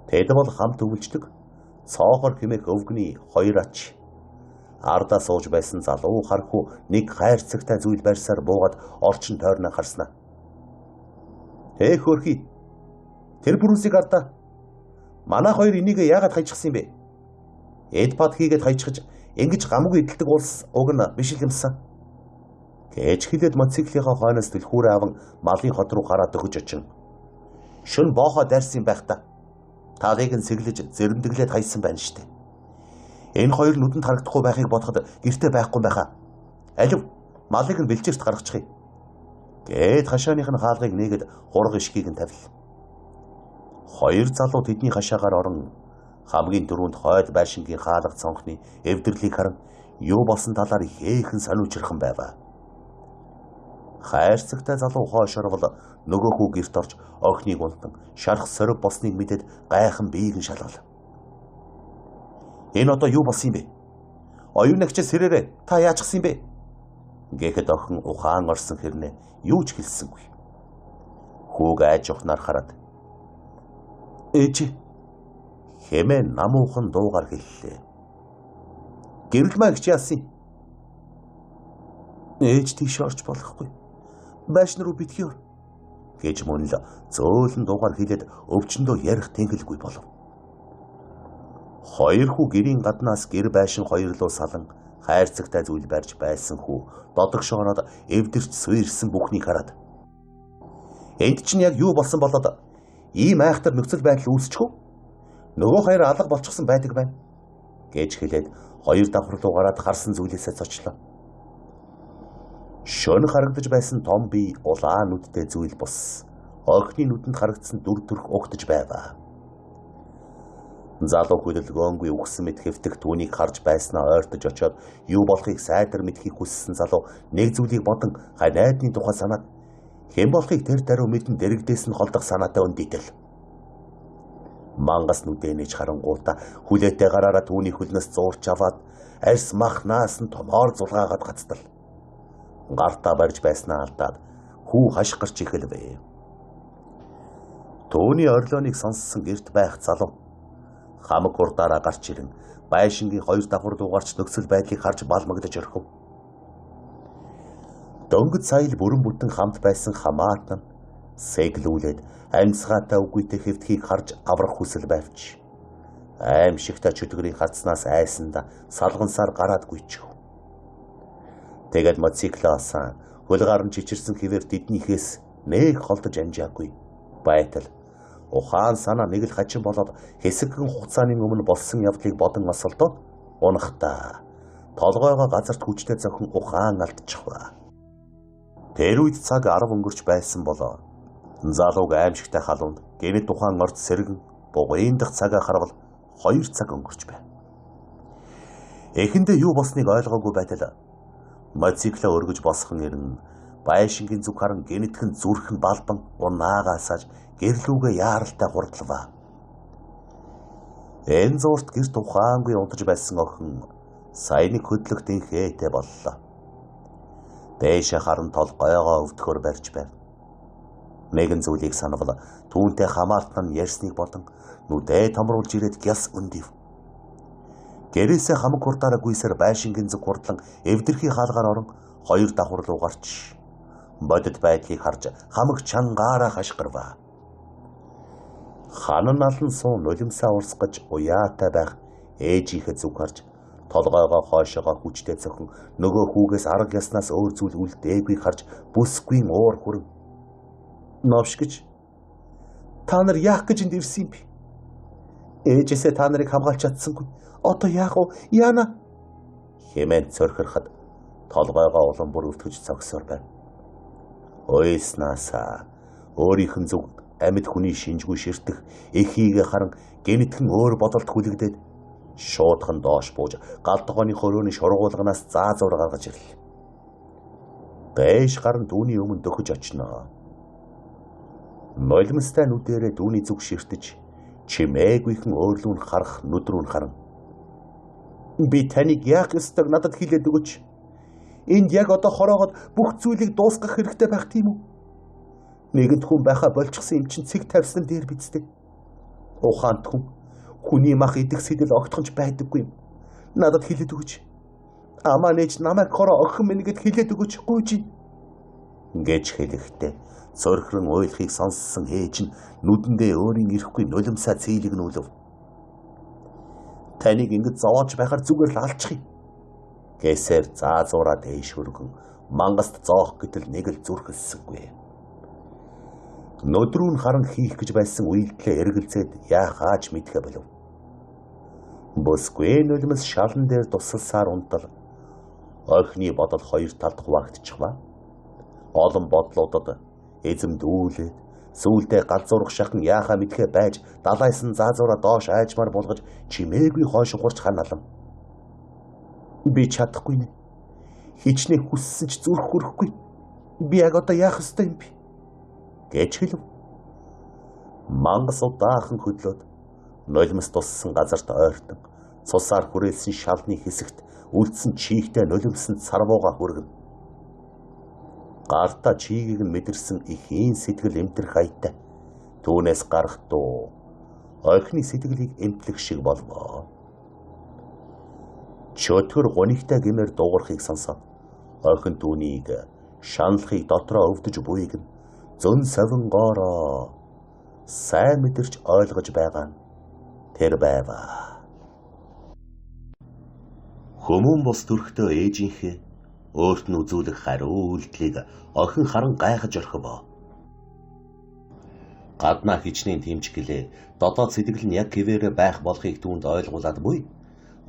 тэд бол хамт өвлждөг цоохор хэмээх өвгөний хоёр ач ардаа сууж байсан залуу хархүү нэг хайрцагтай зүйл барьсаар буугаад орчин тойрноо харснаа. "Эх хөрхий, тэр бүрүүсийг ардаа. Манай хоёр энийг яагаад хайчихсан юм бэ? Эд пад хийгээд хайчихж ингэж гамгүй эдэлдэг улс уг нь биш л юмсан." Гэж хэлээд мотоциклийнхаа хойноос түлхүүрээ аван малын хот руу гараад өгөж очин. Шүн боохоо дайрсан байх та. Талыг нь сэглэж зэрэмдэглээд хайсан байна штэ. Энэ хоёр нүдэнд харагдахгүй байхыг бодоход гэрте байхгүй байхаа. Алив малыг нь бэлчээрт гаргачих. Гээд хашааных нь хаалгыг нээгээд хураг ишгийг нь тавил. Хоёр залуу тэдний хашаагаар орон хамгийн түрүүнд хойд байшингийн хаалга цонхны эвдэрлийг харан юу болсон талаар ихээхэн сониучрхан байв. Хайрцагтай залуу хойш орвол нөгөө хүү гэрт орж охиныг унтан шарах сорив болсныг мэдээд гайхан биеийг нь шалгал. Энэ одоо юу болсон юм бэ? Оюун агчаа сэрээрээ та яачихсан юм бэ? Гэхэд охин ухаан орсон хэрнээ юу ч хэлсэнгүй. Хүүг айж ухнаар хараад ээж Хэмээн намуухан дуугаар хэллээ. Гэрэлмаа гэж яасан юм? Ээж тийш орж болохгүй. Байшин руу битгий ор гэж мөн л зөөлөн дуугаар хэлээд өвчнөдөө ярих тэнхэлгүй болов. Хоёр хүү гэрийн гаднаас гэр байшин хоёрлоо салан хайрцагтай зүйл барьж байсан хүү додогш ороод эвдэрч суйрсан бүхнийг хараад энд чинь яг юу болсон болоод ийм айхтар нөхцөл байдал үүсчих үү? Нөгөө хоёр алга болчихсон байдаг байна гэж хэлээд хоёр давхар руу гараад харсан зүйлээсээ зочлоо. Шөнө харагдаж байсан том бие улаан нүдтэй зүйл бус охины нүдэнд харагдсан дүр төрх угтаж байваа. Залуу хөдөлгөөнгүй үхсэн мэт хэвтэх түүнийг харж байснаа ойртож очиод юу болохыг сайтар мэдхийг хүссэн залуу нэг зүйлийг бодон ханиадны тухай санаад хэн болохыг тэр даруй мэдэн дэрэгдээс нь холдох санаатай өндийтэл. Мангас нүдээ нэж харангуутаа хүлээтэй гараараа түүний хөлнөөс зуурч аваад арьс махнаас нь томоор зулгаагаад гацтал. Гартаа барьж байснаа алдаад хүү хашгирч эхэлвэ. Түүний орилооныг сонссон гэрт байх залуу хамаг хурдаараа гарч ирэн байшингийн хоёр давхар руу гарч нөхцөл байдлыг харж балмагдаж орхив. Дөнгөж сая л бүрэн бүтэн хамт байсан хамаатан сэглүүлээд амьсгаатай үгүйтэй хэвтхийг харж аврах хүсэл байвч аимшигтай чөтгөрийн хацнаас айсанда салгансаар гараад гүйчихв. Тэгээд мотоциклоос хөлгаар нь чичирсэн хэвээр тэднийхээс нэг холдож амжаагүй. Байтал ухаан санаа нэг л хачин болоод хэсэгхэн хугацааны өмнө болсон явдлыг бодон осолдоод унахтаа толгойгоо газарт хүчтэй зохин ухаан алдчихваа. Тэр үед цаг 10 өнгөрч байсан болоо. Залууг аимшигтай халуунд гэнэт ухаан орд сэргэн бугын дах цагаа харвал 2 цаг өнгөрч байв. Эхэндээ юу болсныг ойлгоогүй байтал мотоциклаа өргөж босхон ирэн байшингийн зүг харан гэнэтхэн зүрхэн балбан унаагаасааж гэрлүүгээ яаралтай хурдлаваа. Энэ зуурт гэрт ухаангүй унтаж байсан охин саяны хөдлөх дэнхээтэй боллоо. Дээшээ харан толгойгоо өвдөхөөр барьж байв. Нэгэн зүйлийг санавал түүнтэй хамаалтан нь ярьсныг бодон нүдээ томруулж ирээд гяс өндив. Гэрээсээ хамаг хурдаараа гүйсээр байшингийн зүг хурдлан эвдэрхий хаалгаар орон хоёр давхар руу гарч бодит байдлыг харж хамаг чангаараа хашгирваа. Ханан алан суун нулимсаа урсгаж уяатай байх ээжийнхээ зүг харж толгойгоо хойшоогоо хүчтэй цохин нөгөө хүүгээс арга яснаас өөр зүйл үлдээгүй харж бүсгүй уур хүрэн новш гэж та нар яах гэж энд ирсэн юм бэ? Ээжээсээ та нарыг хамгаалж чадсангүй. Одоо яах вэ? Яана хэмээн цорхироход толгойгоо улам бүр өвтгөж цогсоор байв. Уйлснаасаа өөрийнх нь зүг амьд хүний шинжгүй ширтэх эхийгээ харан гэнэтхэн өөр бодолд хүлэгдээд шуудхан доош бууж гал тогооны хөрөөний шургуулганаас заа зур гаргаж ирлээ. Дээш гаран түүний өмнө дөхөж очноо. Нулимстай нүдэрээ түүний зүг ширтэж чимээгүйхэн өөрлүүн харах нүд рүү харан би таныг яах ёстойг надад хэлээд өгөөч. Энд яг одоо хороогод бүх зүйлийг дуусгах хэрэгтэй байх тийм үү? Нэгэнт хүн байхаа болчихсон юм чинь цэг тавьсан дээр бидтэй. Ухаант хүн хүний мах идэх сэтэл огтхонч байдаггүй юм. Надад хэлээд өгөөч. Амаа нээж намайг хороо охин минь гэд хэлээд өгөөч гуйж. Гэж хэлэхдээ цорхрон уйлахыг сонссон ээж нь нүдэндээ өөрийн ирэхгүй нулимсаа цэйлэгнүүлв. Таныг ингэж зовоож байхаар зүгээр л алчих юм. Гэсээр заа зураа дээш хөргөн мангаст зоох гэтэл нэг л зүрхэлсэнгүй. Нүд рүү нь харан хийх гэж байсан үйлдэлээ эргэлзээд яахаач мэдхэ болов. Бүсгүй нулимс шалан дээр тусалсаар унтал охины бодол хоёр талд хуваагдчихваа. Олон бодлуудад эзэмдүүлээд сүүлдээ галзуурах шахан яахаа мэдхэ байж далайсан заазуураа доош айжмаар булгаж чимээгүй хойш хурч ханалам. Би чадахгүй нэ. Хичнээн хүссэн ч зүрх хүрэхгүй. Би яг одоо яах ёстой юм бэ? Гэж хэлв. Мангас удаахын хөдлөөд нулимс туссан газарт ойртон цусаар хүрээлсэн шалны хэсэгт үлдсэн чийгтэй нулимсанд сарвууга хүргэн. Гартаа чийгийг нь мэдэрсэн ихийн сэтгэл эмтрэх аятай. Түүнээс гарах дуу охины сэтгэлийг эмтлэх шиг болвоо. Чөтгөр гунигтай гэмээр дуугарахыг сонсоод охин түүнийг шаналхыг дотроо өвдөж буйг нь зөн совингоороо сайн мэдэрч ойлгож байгаа нь тэр байваа. Хүмүүн бус төрхтөө ээжийнхээ өөрт нь үзүүлэх хариу үйлдлийг охин харан гайхаж орхив. Гаднаа хичнээн тэмчгэлээ дотоод сэтгэл нь яг хэвээрээ байх болохыг түүнд ойлгуулад буй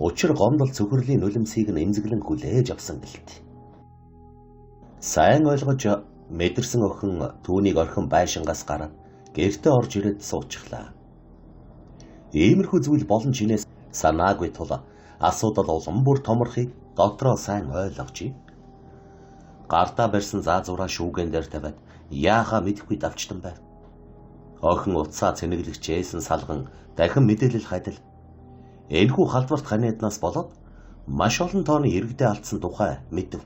учир гомдол цөхрөлийн нулимсыг нь эмзэглэн хүлээж авсан гэлт. Сайн ойлгож мэдэрсэн охин түүнийг орхин байшингаас гараад гэртээ орж ирээд суучихлаа. Иймэрхүү зүйл болон чинээс санаагүй тул асуудал улам бүр томорхыг дотроо сайн ойлгожээ. Гартаа барьсан заазуураа шүүгэн дээр тавиад яахаа мэдэхгүй давчтан байв. Охин утсаа цэнэглэгчээсэн салган дахин мэдээлэл хадил. Энэхүү халдварт ханиаднаас болоод маш олон тооны иргэдээ алдсан тухай мэдэв.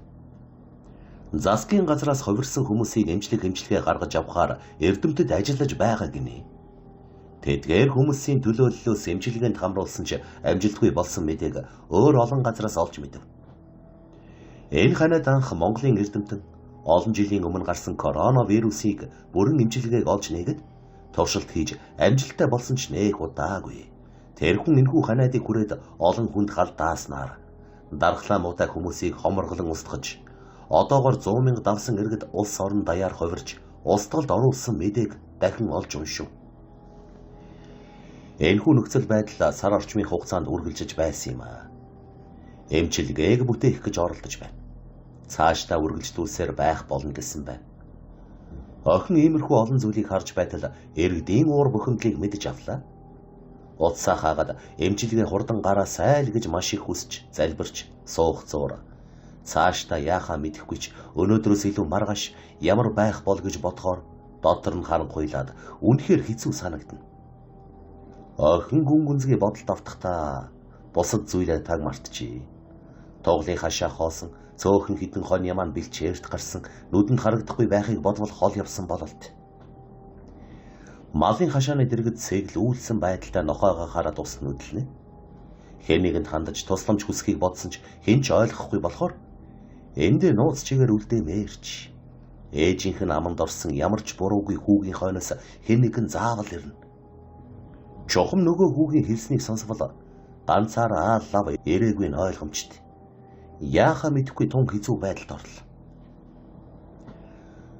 Засгийн газраас хувирсан хүмүүсийг эмчлэх эмчилгээ гаргаж авахаар эрдэмтэд ажиллаж байгаа гинэ. Тэдгээр хүмүүсийн төлөөллөөс эмчилгээнд хамруулсан ч амжилтгүй болсон мэдээг өөр олон газраас олж мэдэв. Энэ ханиад анх Монголын эрдэмтэн олон жилийн өмнө гарсан коронавирусыг бүрэн эмчилгээг олж нээгээд туршилт хийж амжилттай болсон ч нэх удаагүй. Тэр хүн энэхүү ханиадыг хүрээд олон хүнд халдааснаар дархлаа муутай хүмүүсийг хоморглон устгаж одоогор 100 мянга давсан иргэд улс орон даяар хувирч устгалд оруулсан мэдээг дахин олж уншив. Энэхүү нөхцөл байдал сар орчмын хугацаанд үргэлжиж байсан юм аа. Эмчилгээг бүтээх гэж оролдож байна. Цаашдаа үргэлжлүүлсээр байх болно гэсэн байна. Охин иймэрхүү олон зүйлийг харж байтал иргэдийн уур бухимдлыг мэдэж авлаа. Утсаа хаагаад эмчилгээ хурдан гараасай л гэж маш их хүсч залбирч суух зуур. Цаашдаа яахаа мэдэхгүй ч өнөөдрөөс илүү маргааш ямар байх бол гэж бодохоор дотор нь харанхуйлаад үнэхээр хэцүү санагдана. Охин гүн гүнзгий бодолд автахдаа бусад зүйлээ таг мартжээ. Туглын хашаа хоосон цөөхөн хідэн хон яман бэлчээрт гарсан нүдэнд харагдахгүй байхыг бодвол хол явсан бололт. Малын хашааны дэргэд сэгл үйлсэн байдалтай нохойгоо хараад ус нүдлэнэ. Хэн нэгэнд хандаж тусламж хүсхийг бодсон ч хэн ч ойлгохгүй болохоор эндээ нууц чигээр үлдээмээрч. Ээжийнх нь аманд орсон ямар ч буруугүй хүүгийн хойноос хэн нэгэн заавал ирнэ. Чухам нөгөө хүүгийн хэлснийг сонсвол ганцаар ааллав ирээгүй нь ойлгомжтой. Яахаа мэдэхгүй тун хэцүү байдалд орлоо.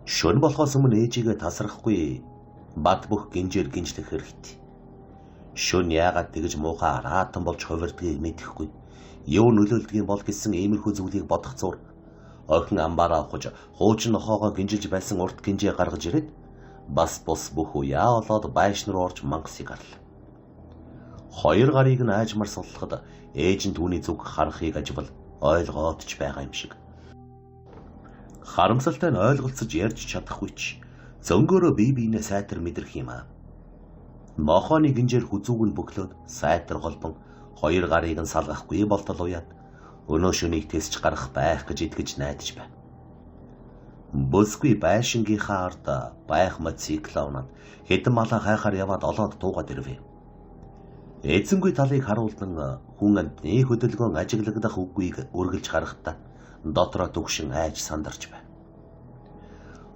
Шөнө болохоос өмнө ээжигээ тасрахгүй бат бөх гинжээр гинжлэх хэрэгтэй. Шөнө яагаад тэгж муухай араатан болж хувирдгийг мэдэхгүй. Юу нөлөөлдөг юм бол гэсэн иймэрхүү зүйлийг бодох зур охин амбаараа ухаж хуучин нохоогоо гинжилж байсан урт гинжээ гаргаж ирээд бас бус бүх уяа олоод байшин руу орж мангасыг гарлаа. Хоёр гарыг нь аажмаар суллахад ээж нь түүний зүг харахыг ажвал ойлгоод ч байгаа юм шиг. Харамсалтай нь ойлголцож ярьж чадахгүй ч зөнгөөрөө бие биенээ сайтар мэдрэх юм аа. Нохооны гинжээр хүзүүг нь бөглөөд сайтар холбон хоёр гарыг нь салгахгүй болтол уяад өнөө шөнийг тэсч гарах байх гэж итгэж найдаж байна. Бүсгүй байшингийнхаа ард байх мотоцикл унаад хэдэн малаа хайхаар яваад олоод дуугаад ирвэ. Эзэнгүй талыг харуулдан хүн амьтны хөдөлгөөн ажиглагдах үгүйг үргэлж харахтаа дотроо түгшин айж сандарч байв.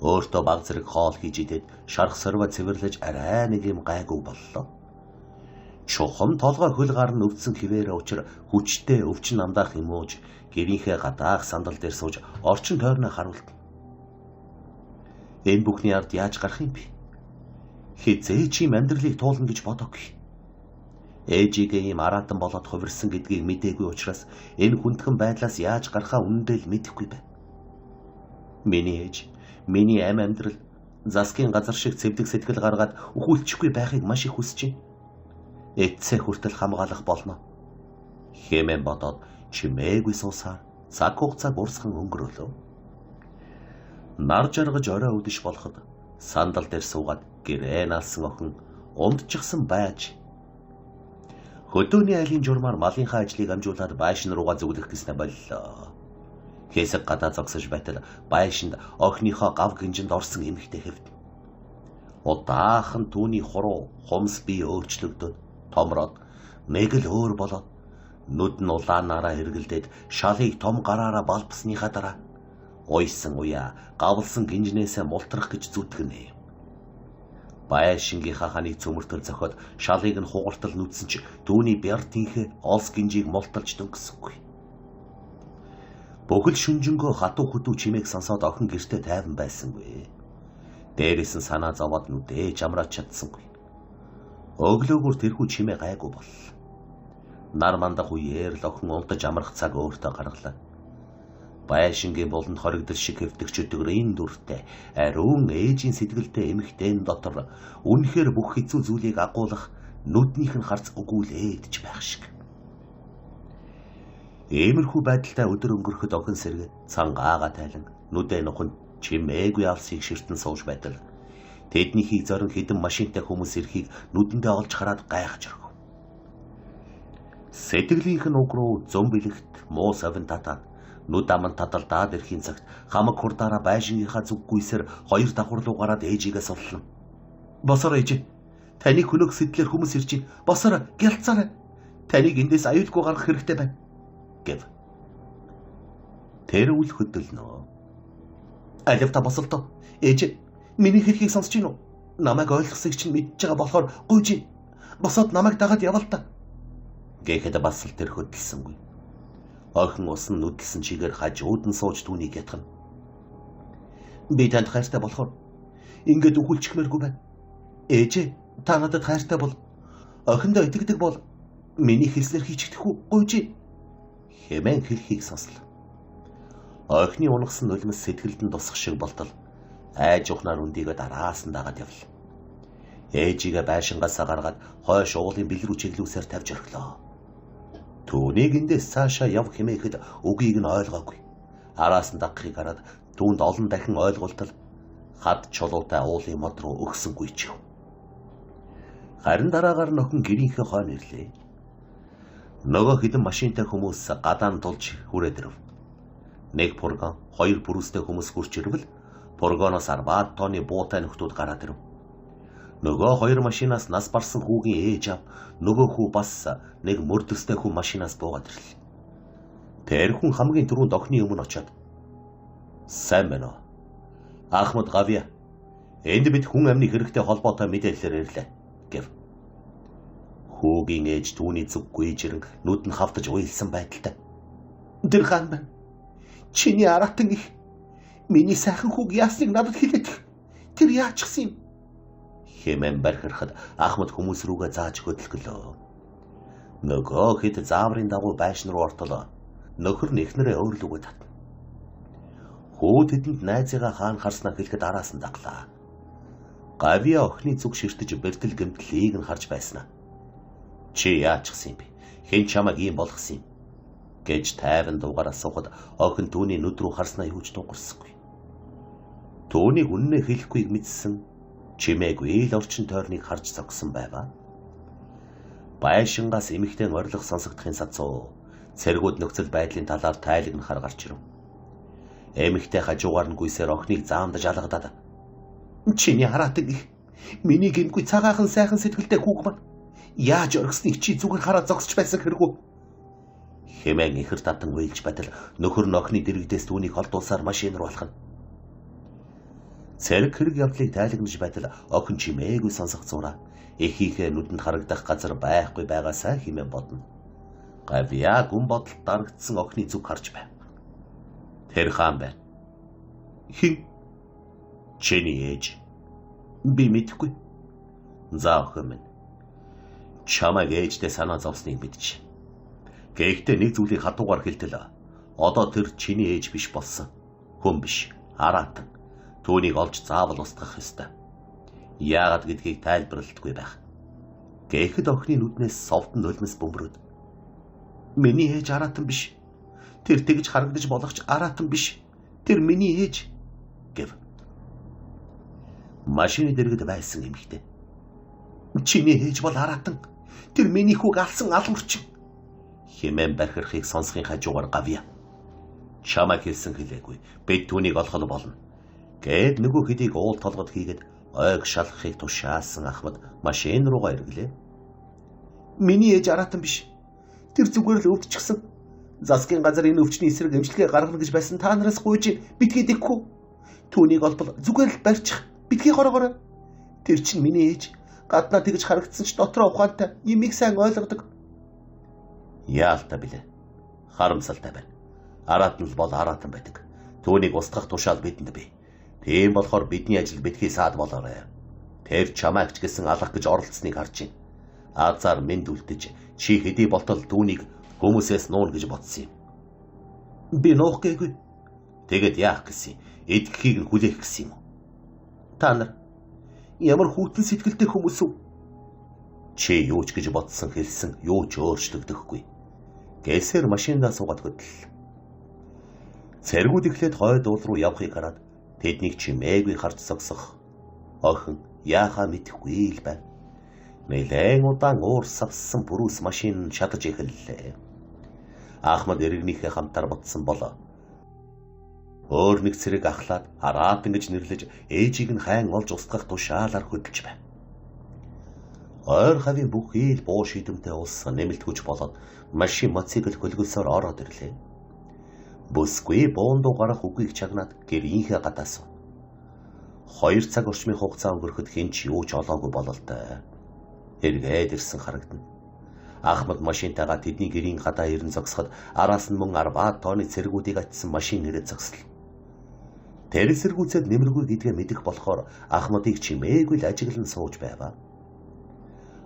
Өөртөө баг зэрэг хоол хийж идээд шарх сорвоо цэвэрлэж арай нэг юм гайгүй боллоо. Чухам толгой хөл гар нь өвдсөн хിവэрэ учир хүчтэй өвчин намдаах юм ууж гэрийнхээ гадаах сандал дээр сууж орчин тойрноо харуулна. Энэ бүхний ард яаж гарах юм бэ? Хизээ чи юм амьдралыг туулна гэж бодоогүй. Ээжигээ ийм араатан болоод хувирсан гэдгийг мдээгүй учраас энэ хүндхэн байдлаас яаж гарахаа үнэндээ л мэдэхгүй байна. Миний ээж, миний амь амьдрал засгийн газар шиг цэвдэг сэтгэл гаргаад үхүүлчихгүй байхыг маш их хүсэж байна. Эцсээ хүртэл хамгаалах болно. Хэмээн бодоод чимээгүй суусаар цаг хугацааг урсган өнгөрөөлөө. Нар жаргаж орой үдэш болоход сандал дээр суугаад гэрээ налсан охин унтчихсан байж хөдөөний айлын журмаар малынхаа ажлыг амжуулаад байшин руугаа зүглэх гэснэ боллоо. Хэсэг гадаа зогсож байтал байшинд охиныхоо гав гинжинд орсон эмэгтэй хэвд. Удахан түүний хуруу хумс бие өөрчлөгдөд томроод нэг л өөр болоод нүд нь улаанаараа эргэлдээд шалыг том гараараа балбсныхаа дараа уйсан уяа гавлсан гинжнээсээ мултрах гэж зүтгэнэ. Байшингийнхаа ханыг цөмөртөл зохиод шалыг нь хугартал нүдсэн ч түүний бяр тэнхээ олс гинжийг мулталж дөнгөсөнгүй. Бүхэл шүнжэнгөө хатуу хөдөө чимээг сонсоод охин гэртээ тайван байсангүй. Дээрээс нь санаа зовоод нүдээ чамраач чадсангүй. Өглөөгөр тэрхүү чимээ гайгүй боллоо. Нар мандах үеэр л охин унтаж амрах цаг өөртөө гаргалаа. Байшингийн буланд хоригдол шиг хэвтэгч өдгөр энэ дүртэй ариун ээжийн сэтгэлтэй эмэгтэйн дотор үнэхээр бүх хэцүү зүйлийг агуулах нүднийх нь харц өгүүлээдж байх шиг. Иймэрхүү байдалтай өдөр өнгөрөхөд охин сэрэг цан гаага тайлан нүдэ нухан чимээгүй алсыг ширтэн сууж байтал тэднийхийг зорин хэдэн машинтай хүмүүс ирэхийг нүдэндээ олж хараад гайхаж орхив. Сэтгэлийнх нь уг руу зөм бэлэгт муу совин татаад нүд аман таталдаад ирэхийн цагт хамаг хурдаараа байшингийнхаа зүггүйсээр хоёр давхар руу гараад ээжигээ суллан. Босоор ээж, таныг хөнөөх сэтлэр хүмүүс ирж байна. Босоор гялцаарай. Таныг эндээс аюулгүй гаргах хэрэгтэй байна гэв. Тэр үл хөдөлнө. Алив та босолтоо. Ээж, миний хэлхийг сонсож гин үү? Намайг ойлгосыг чинь мэдж байгаа болохоор гуйж. Босоод намайг дагаад явал та. Гэхэд бас л тэр хөдөлсөнгүй. Охин усан нүдэлсэн чигээр хажууд нь сууж түүнийг ятгана. Би танд хайртай болохоор ингээд үхэлчихмээргүй байна. Ээжээ, та надад хайртай бол охиндоо итгэдэг бол миний хэлснээр хийчихдэх үү гуйж хэмээн хэлхийг сонслоо. Охины унгасан нулимс сэтгэлд нь тусах шиг болтол айж ухнаар өндийгөө дараас нь дагаад явлаа. Ээжигээ байшингаасаа гаргаад хойш уулын бэлрүү чиглүүсээр тавьж орхилоо. Түүнийг эндээс цаашаа яв хэмээхэд үгийг нь ойлгоогүй. Араас нь дагахыг хараад түүнд олон дахин ойлгуултал хад чулуутай уулын мод руу өгсөнгүй ч юм. Харин дараагаар нь охин гэрийнхээ хойно ирлээ. Нөгөө хэдэн машинтай хүмүүс гадаа нь тулж хүрээд ирэв. Нэг пургон, хоёр пүрүстэй хүмүүс хурч ирвэл пургоноос 10 тонны буутай нөхдүүд гараад ирэв. Нөгөө хоёр машинаас нас барсан хүүгийн ээж ав, нөгөө хүү бас нэг мөрдөстэй хүн машинаас буугаад ирлээ. Тэр хүн хамгийн түрүүнд охины өмнө очиод "Сайн байна уу? Ахмад Гавья. Энд бид хүн амны хэрэгтэй холбоотой мэдээлэлээр ирлээ" гэв. Хүүгийн ээж түүний зүг гүйжирэн нүд нь хавтаж уйлсан байдалтай. "Тэр хаан байна. Чиний аратан их миний сайхан хүүг яасныг надад хэлээд. Тэр яачихсан юм?" хэмээн бархирахад Ахмад хүмүүс рүүгээ зааж хөдөлгөлөө. Нөгөө хэд зааврын дагуу байшин руу ортол нөхөр нь эхнэрээ өөрлөгөө татна. Хүү тэдэнд найзыгаа хаан харснаа хэлэхэд араас нь даглаа. Гавья охины зүг ширтэж бэртэл гэмтлийг нь харж байснаа. "Чи яачихсан юм бэ? Хэн чамайг ийм болгосон юм?" гэж тайван дуугаар асуухад охин түүний нүд рүү харснаа юу ч дуугарсангүй. Түүнийг үннээ хэлэхгүйг мэдсэн чимээгүй л орчин тойрныг харж зогсон байваа. Байшингаас эмэгтэй орилох сонсогдохын сацуу цэргүүд нөхцөл байдлын талаар тайлагнахаар гарч ирэв. Эмэгтэй хажуугаар нь гүйсээр охиныг заамдаж алгадаад "Чиний хараатаг их миний гэмгүй цагаахан сайхан сэтгэлтэй хүүг маань яаж оргисныг чи зүгээр хараа зогсож байсан хэрэгүү" хэмээн ихэр татан уйлж байтал нөхөр нь охины дэрэгдээс түүнийг холдуулсаар машин руу алхана. Цэрэг хэрэг явдлыг тайлагнаж байтал охин чимээгүй сонсох зураа эхийнхээ нүдэнд харагдах газар байхгүй байгаасаа хэмээн бодно. Гавья гүн бодолд дарагдсан охины зүг харж байв. Тэр хаан байна. Хэн? Чиний ээж. Би мэдэхгүй. За охин минь. Чамайг ээжтэй санаа зовсныг мэдчих. Гэхдээ нэг зүйлийг хатуугаар хэлтэл одоо тэр чиний ээж биш болсон. Хүн биш, араатан. Түүнийг олж заавал устгах ёстой. Яагаад гэдгийг тайлбарлалтгүй байх. Гэхэд охины нүднээс совдон нулимс бөмбөрөөд "Миний ээж араатан биш. Тэр тэгж харагдаж болох ч араатан биш. Тэр миний ээж" гэв. Машины дэргэд байсан эмэгтэй "Чиний ээж бол араатан. Тэр миний хүүг алсан алуурчин" хэмээн бархирахыг сонсохын хажуугаар Гавья "Чамайг хэлсэн хэлээгүй. Бид түүнийг олох болно" гээд нөгөө хэдийг уул толгод хийгээд Ойг шалгахыг тушаасан Ахмад машин руугаа эргэлээ. Миний ээж араатан биш. Тэр зүгээр л өвдчихсэн. Засгийн газар энэ өвчний эсрэг эмчилгээ гаргана гэж байсан та нараас гуйж битгий дэхгүй. Түүнийг олбол зүгээр л барьчих. Битгий хорогоорой. Тэр чинь миний ээж. Гаднаа тэгж харагдсан ч дотроо ухаантай, юмыг сайн ойлгодог. Яалта билээ. Харамсалтай байна. Араатан л бол араатан байдаг. Түүнийг устгах тушаал бидэнд бий. Тийм болохоор бидний ажил битгий саад болоорой. Тэр чамайг ч гэсэн алах гэж оролцсныг харж байна. Азар мэнд үлдэж чи хэдий болтол түүнийг хүмүүсээс нууна гэж бодсон юм. Би нуух гээгүй. Тэгэд яах гэсэн юм? Идэхийг нь хүлээх гэсэн юм уу? Та нар ямар хүйтэн сэтгэлтэй хүмүүс үү? Чи юу ч гэж бодсон хэлсэн юу ч өөрчлөгдөхгүй. Гэсээр машиндаа суугаад хөдлөл. Цэргүүд эхлээд хойд уул руу явахыг хараад тэднийг чимээгүй харж зогсох. Охин яахаа мэдэхгүй л байв. Нэлээн удаан уур савсан бүрүүс машин шатаж эхэллээ. Ахмад иргэнийхээ хамтар бодсон бол өөр нэг цэрэг ахлаад араатан гэж нэрлэж ээжийг нь хайн олж устгах тушаалаар хөдөлж байв. Ойр хавийн бүх ил буу шидэмтэй улс нэмэлт хүч болоод машин мотоцикл хөлгөлсөөр ороод ирлээ. Бүсгүй буундуу гарах үгийг чагнаад гэрийнхээ гадаасан. 2 цаг орчмын хугацаа өнгөрөхөд хэн ч юу ч олоогүй бололтой. Эргээд ирсэн харагдана. Ахмад машинтайгаа тэдний гэрийн гадаа ирэн зогсоход араас нь мөн 10-аад тооны цэргүүдийг атсан машин ирээд зогслоо. Тэр эсэргүүцээд нэмэргүй гэдгээ мэдэх болохоор Ахмадыг чимээгүй л ажиглан сууж байваа.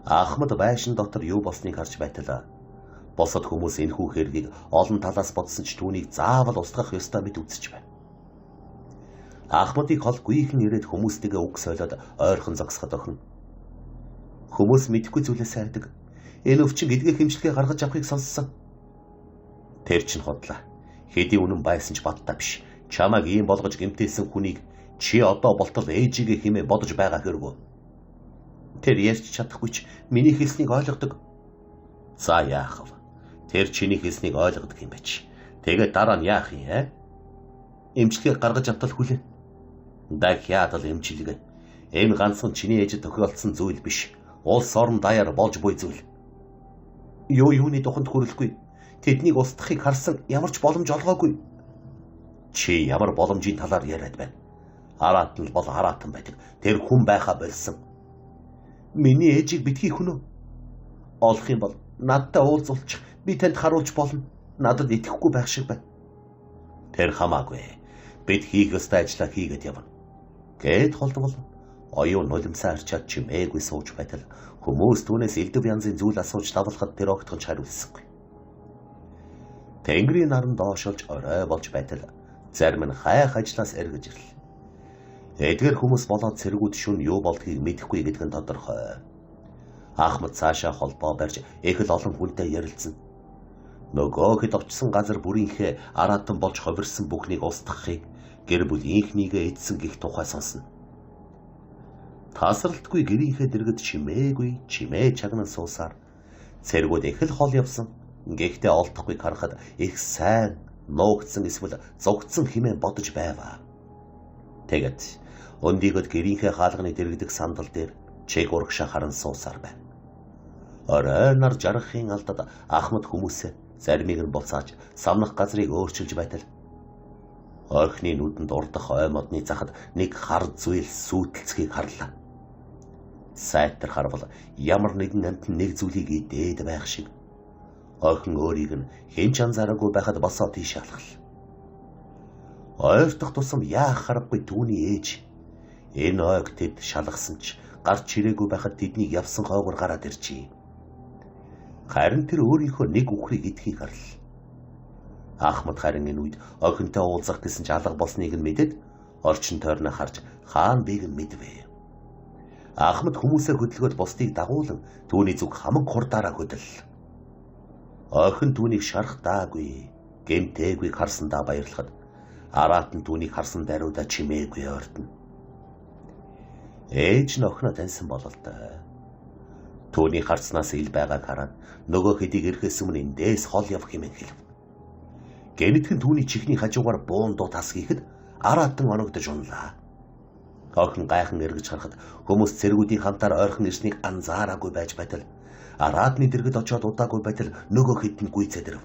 Ахмад байшин дотор юу болсныг харж байтал бусад хүмүүс энэхүү хэргийг олон талаас бодсон ч түүнийг заавал устгах ёстой мэт үзэж байв. Ахмадыг холгүйхэн ирээд хүмүүстэйгээ үг солиод ойрхон зогсоход охин. Хүмүүс мэдэхгүй зүйлээс айдаг. Энэ өвчин эдгээр хэмжлэгээ гаргаж авахыг сонссон. Тэр чинь худлаа. Хэдий үнэн байсан ч баттай биш. Чамайг ийм болгож гэмтээсэн хүнийг чи одоо болтол ээжигээ хэмээн бодож байгаа хэрэг үү? Тэр ярьж чадахгүй ч миний хэлснийг ойлгодог. За яах вэ? Тэр чиний хэлснийг ойлгодог юм байж. Тэгээд дараа нь яах юм ээ? Эмчилгээ гаргаж автал хүлээ. Дахиад л эмчилгээ. Энэ ганцхан чиний ээжид тохиолдсон зүйл биш. Улс орон даяар болж буй зүйл. Юу юуны туханд хүрэлгүй. Тэднийг устгахыг харсан ямар ч боломж олгоогүй. Чи ямар боломжийн талаар яриад байна? Араатан бол араатан байдаг. Тэр хүн байхаа болсон. Миний ээжийг битгий хөнөө. Олох юм бол надтай уулзуулчих. Би танд харуулж болно. Надад итгэхгүй байх шиг байна. Тэр хамаагүй. Бид хийх ёстой ажлаа хийгээд явна. Гэт холдвол оюун нулимсаа арчаад чимээгүй сууж байтал хүмүүс түүнээс элдв янзын зүйл асууж лавлахад тэр огтхон хариулсангүй. Тэнгэрийн наран доошолж орой болж байтал зарим нь хайх ажлаас эргэж ирлээ. Эдгээр хүмүүс болоод цэргүүд шүн юу болдгийг мэдэхгүй гэдг нь тодорхой. Ахмад цаашаа холбоо барьж их л олон хүнтэй ярилцсан. Нөгөөхэд очсон газар бүрийнхээ араатан болж ховирсон бүхнийг устгахыг гэр бүлийнхнийгээ эдсэн гих тухай сонсно. Тасралтгүй гэрийнхээ дэргэд чимээгүй чимээ чагнан суусаар цэргүүд их л хол явсан. Гэхдээ олдохгүй харахад их сайн нуугдсан эсвэл зугтсан хэмээн бодож байваа. Тэгэд өндийгөд гэрийнхээ хаалганы дэргэдэх сандал дээр чиг урагшаа харан суусаар байв. Орой нар жаргахын алдад Ахмад хүмүүсээ заримыг нь буцааж самнах газрыг өөрчилж байтал ойхны нүдэнд урдах ой модны захад нэг хар зүйл сүйтэлцгийг харлаа. Сайтар харвал ямар нэгэн амьтан нэг зүйлийг идээд байх шиг. Охин өөрийг нь хэн ч анзаараагүй байхад босоо тийш алхал. Ойртох тусам яах харахгүй түүний ээж энэ ойг тэд шалгасан ч гарч ирээгүй байхад тэднийг явсан хойгоор гараад иржээ. Харин тэр өөрийнхөө нэг үхрийг идэхийг харлаа. Ахмад харин энэ үед охинтой уулзах гэсэн ч алга болсныг нь мэдээд орчин тойрноо харж хаан бийг нь мэдвэ. Ахмад хүмүүсээ хөдөлгөөд бусдыг дагуулan түүний зүг хамаг хурдаараа хөдөллөө. Охин түүнийг шарахтаагүй, гэмтээгүй харсандаа баярлахад араат нь түүнийг харсан даруйда чимээгүй ойртно. Ээж нь охиноо таньсан бололтой. Түүний харцнаас ил байгааг хараад нөгөө хэдийг ирэхээс өмнө эндээс хол явах хэмээн хэлв. Гэнэтхэн түүний чихний хажуугаар буун дуу тас хийхэд араатан оногдож унлаа. Охин гайхан эргэж харахад хүмүүс цэргүүдийн хамтаар ойрхон ирснийг анзаараагүй байж байтал араатны дэргэд очиод удаагүй байтал нөгөө хэд нь гүйцээд ирэв.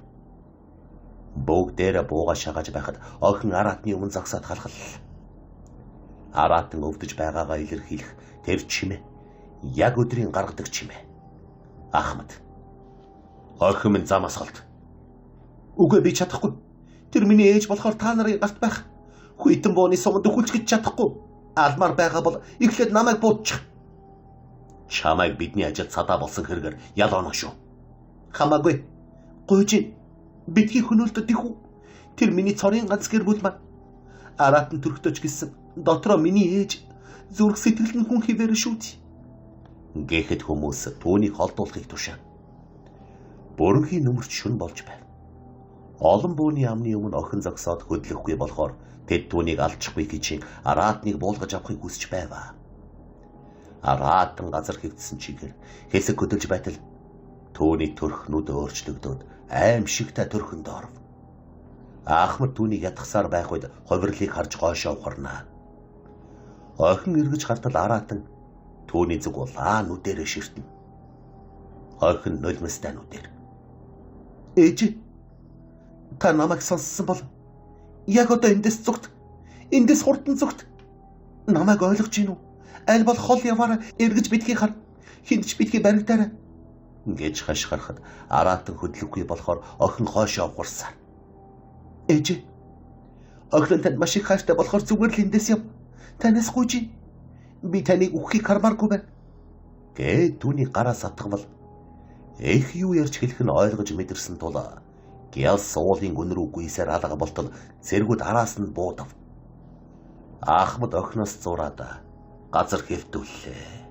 Бүгдээрээ бууга шагаж байхад охин араатны өмнө зогсоод халахлаа. Араатан өвдөж байгаагаа илэрхийлэх тэр чимээ яг өдрийн гаргадаг чимээ. Ахмад. Охин минь замаас холд. Үгүй би чадахгүй. Тэр миний ээж болохоор та нарын гарт байх. Хүйтэн бууны суманд өхүүлж гэж чадахгүй. Алмаар байгаа бол эхлээд намайг буудчих. Чамайг бидний ажил цадаа болсон хэрэгээр ялооно шүү. Хамаагүй. Гуйж битгий хөнөөлдөд их үү? Тэр миний цорын ганц гэр бүл маань. Араатан төрхтөж гисэн дотроо миний ээж зүрх сэтгэл нь хүн хിവэр шүү дээ. Гэхэд хүмүүс түүнийг холдуулахыг тушаав. Бүрэнхийн нүмерч шүн болж байв. Олон бууны амны өмнө охин зогсоод хөдлөхгүй болохоор тэд түүнийг алчихгүй гэж араатныг буулгаж авахыг хүсэж байваа. Араатан газар хэвтсэн чигээр хэсэг хөдөлж байтал түүний төрх нүд өөрчлөгдөөд аимшигтай төрхөнд оров. Ахмад түүнийг ятгасаар байх үед хувирлыг харж гойшоо ухарнаа. Охин эргэж хартал араатан түүний зүг улаан нүдэрээ ширтэнэ. Охин нулимстай нүдээр. Ээж, та намайг сонссон бол яг одоо эндээс зүгт, эндээс хурдан зүгт. Намайг ойлгож гин үү? Аль бол хол яваараа эргэж битгий хар, хинт ч битгий баригдаарай гэж хашгирахад араатан хөдлөхгүй болохоор охин хойшоо ухарсаар. Ээж, охин танд маш их хайртай болохоор зүгээр л эндээс яв. Танаас гуйж. Би таныг үххийг хармааргүй байна. Гээд түүний гараас атгавал эх юу ярьж хэлэх нь ойлгож мэдэрсэн тул гялс уулын үнэр үгүйсээр алга болтол цэргүүд араас нь буудав. Ахмад охиноос зураад газар хэвтүүллээ.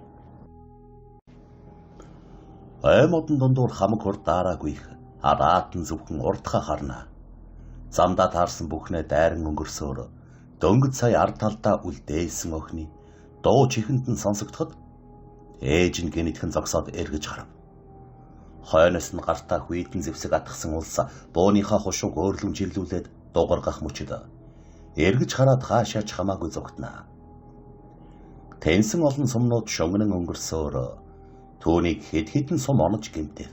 Ой модон дундуур хамаг хур daarаагүй их араатан зөвхөн урдхаа харна. Замдаа таарсан бүхнээ дайран өнгөрсөөр дөнгөж сая ард талдаа үлдээсэн охины дуу чихэнд нь сонсогдоход ээж нь гэнэтхэн зогсоод эргэж харав. Хойноос нь гартаа хүйтэн зэвсэг атгсан улс бууныхаа хушууг өөрлөм чиглүүлээд дугаргах мөчид эргэж хараад хаашаач хамаагүй зүгтнэ. Тэнсэн олон сумнууд шугнан өнгөрсөөр түүнийг хэд хэдэн сум онож гэмтэв.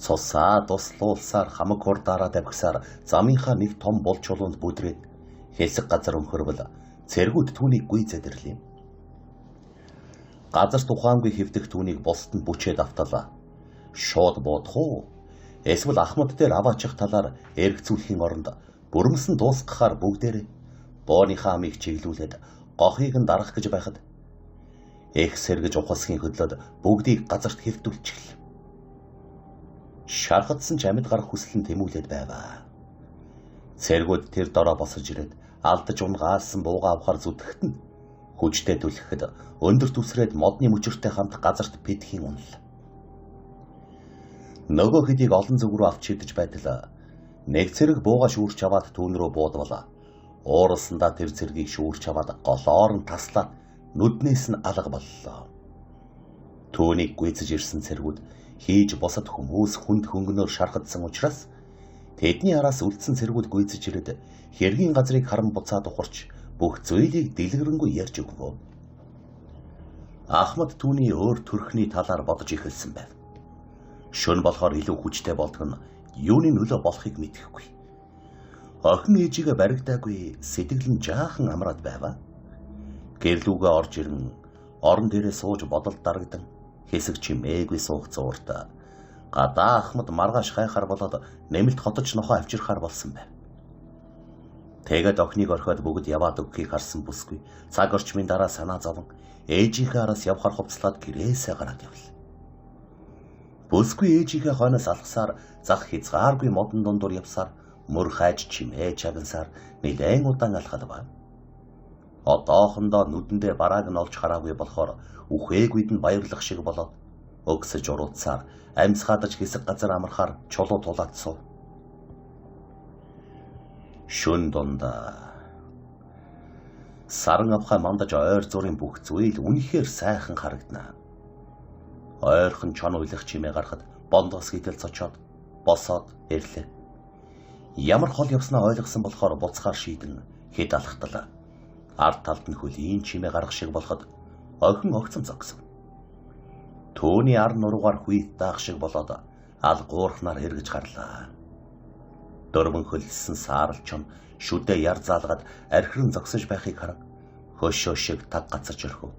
Цусаа туслуулсаар хамаг хурдаараа давхисаар замынхаа нэг том бол чулуунд бүдрээд хэсэг газар өнхөрвөл цэргүүд түүнийг гүйцээд ирлээ. Газарт ухаангүй хэвдэх түүнийг бусад нь бүчээд авталаа. Шууд буудах уу? Эсвэл Ахмад дээр аваачих талаар эргэцүүлэхийн оронд бүрмсэн дуусгахаар бүгдээрээ бууныхаа амийг чиглүүлээд гохыг нь дарах гэж байхад эх сэргэж ухасхийн хөдлөөд бүгдийг газарт хэвтүүлчихлээ. Шархадсан ч амьд гарах хүсэл нь тэмүүлээд байваа. Цэргүүд тэр дороо босож ирээд алдаж унгаалсан бууга авахар зүтгэхэд нь хүчтэй түлхэхэд өндөр түсрээд модны мөчөртэй хамт газарт пэдхийн унал. Нөгөө хэдийг олон зүг рүү авч шидэж байтал нэг цэрэг бууга шүүрч аваад түүн рүү буудвал ууралсандаа тэр цэргийг шүүрч аваад голоор нь таслаад нүднээс нь алга боллоо. Түүнийг гүйцэж ирсэн цэргүүд хийж бусад хүмүүс хүнд хөнгөнөөр шархадсан учраас тэдний араас үлдсэн цэргүүд гүйцэж ирээд хэргийн газрыг харан буцаад ухарч бүх зүйлийг дэлгэрэнгүй ярьж өгвөө. Ахмад түүний өөр төрхний талаар бодож эхэлсэн байв. Шөнө болохоор илүү хүчтэй болдог нь юуны нөлөө болохыг мэдэхгүй. Охин ээжигээ баригдаагүй сэтгэл нь жаахан амраад байваа. Гэрлүүгээ орж ирэн орон дээрээ сууж бодол дарагдан хэсэг чимээгүй суух зуурт гадаа Ахмад маргааш хайхаар болоод нэмэлт хотож нохоо авчирхаар болсон байв. Тэгээд охиныг орхиод бүгд яваад өгөхийг харсан бүсгүй цаг орчмын дараа санаа зовон ээжийнхээ араас явхаар хувцлаад гэрээсээ гараад явлаа. Бүсгүй ээжийнхээ хойноос алхасаар зах хязгааргүй модон дундуур явсаар мөр хайж чимээ чагнасаар нэлээн удаан алхаад байв. Одоохондоо нүдэндээ барааг нь олж хараагүй болохоор үхээгүйд нь баярлах шиг болоод өгсөж уруудсаар амьсгаадаж хэсэг газар амархаар чулуу тулаад суув. Шөн дундаа саран авхай мандаж ойр зургийн бүх зүйл үнэхээр сайхан харагдана. Ойрхон чон уйлах чимээ гарахад бондоос гítэл цочоод босоод ирлээ. Ямар хол явснаа ойлгосон болохоор буцахаар шийдэн хэд алхтал. Ард талд нь хөлийн чимээ гарах шиг болоход охин огцом зогсов. Түүний ар нуруугаар хүйт даах шиг болоод ал гуурхнаар эргэж гарлаа. Дөрвөн хөлсөн саарал чон шүдэ яр заалгаад архиран зогсож байхыг харан хөшөө шиг таг гацаж орхив.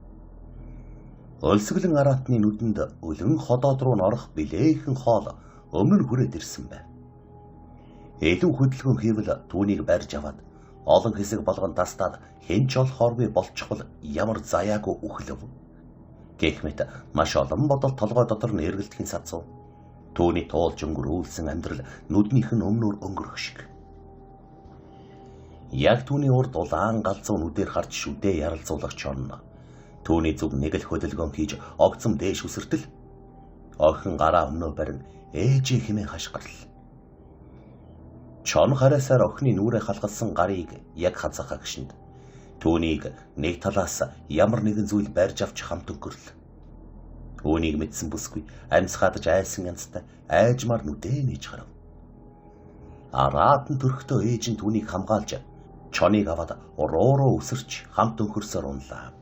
Өлсгөлэн араатны нүдэнд өлөн ходоод руу норох билээхэн хоол өмнө нь хүрээд ирсэн байв. Илүү хөдөлгөөн хийвэл түүнийг барьж аваад олон хэсэг болгон тастаад хэн ч олохооргүй болчихвол ямар заяагүй үхлэв. Гэх мэт маш олон бодол толгой дотор нь эргэлдэхин сацуу. Түүний туулж өнгөрүүлсэн амьдрал нүднийх нь өмнөр өнгөрөх шиг. Яг түүний урд улаан галзуу нүдээр харж шүдээ яралзуулах чонно. Түүний зүг нэг л хөдөлгөөн хийж огцом дээш үсэртэл охин гараа өмнөө барин ээжээ хэмээн хашгирлаа. Чон харасаар охины нүрээ халгалсан гарыг яг хазаах агшинд түүнийг нэг талаас ямар нэгэн зүйл барьж авч хамт өнгөрлөө. Үүнийг мэдсэн бүсгүй амьсгаадаж айсан янзтай айжмаар нүдээ нээж харав. Араатан төрхтөө ээж нь түүнийг хамгаалж чоныг аваад руу руу үсэрч хамт өнгөрсөөр унлаа.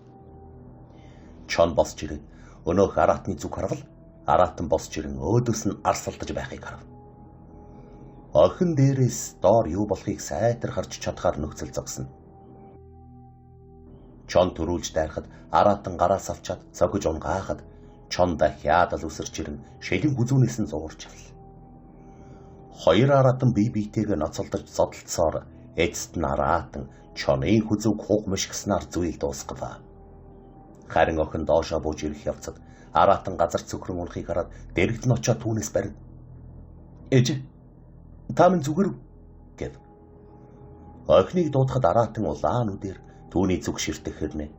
Чон босч ирээд өнөөх араатны зүг харвал араатан босч ирэн өөдөөс нь арсалдаж байхыг харав. Охин дээрээс доор юу болохыг сайтар харж чадхаар нөхцөл зогсно. Чон төрүүлж дайрахад араатан гараас авчаад цогж унгаахад чон дахиад л үсэрч ирэн шилэн хүзүүнээс нь зуурч авлаа. Хоёр араатан бие биетэйгээ ноцолдож зодолцсоор эцэст нь араатан чоны хүзүүг хуг мшигснаар зүйл дуусгав. Харин охин доошоо бууж ирэх явцад араатан газар цөхрөн унахыг хараад дэрэгд нь очиод түүнээс барин. Ээж, та минь зүгээр гэв. Охиныг дуудахад араатан улаан нүдээр түүний зүг ширтэх хэрнээ.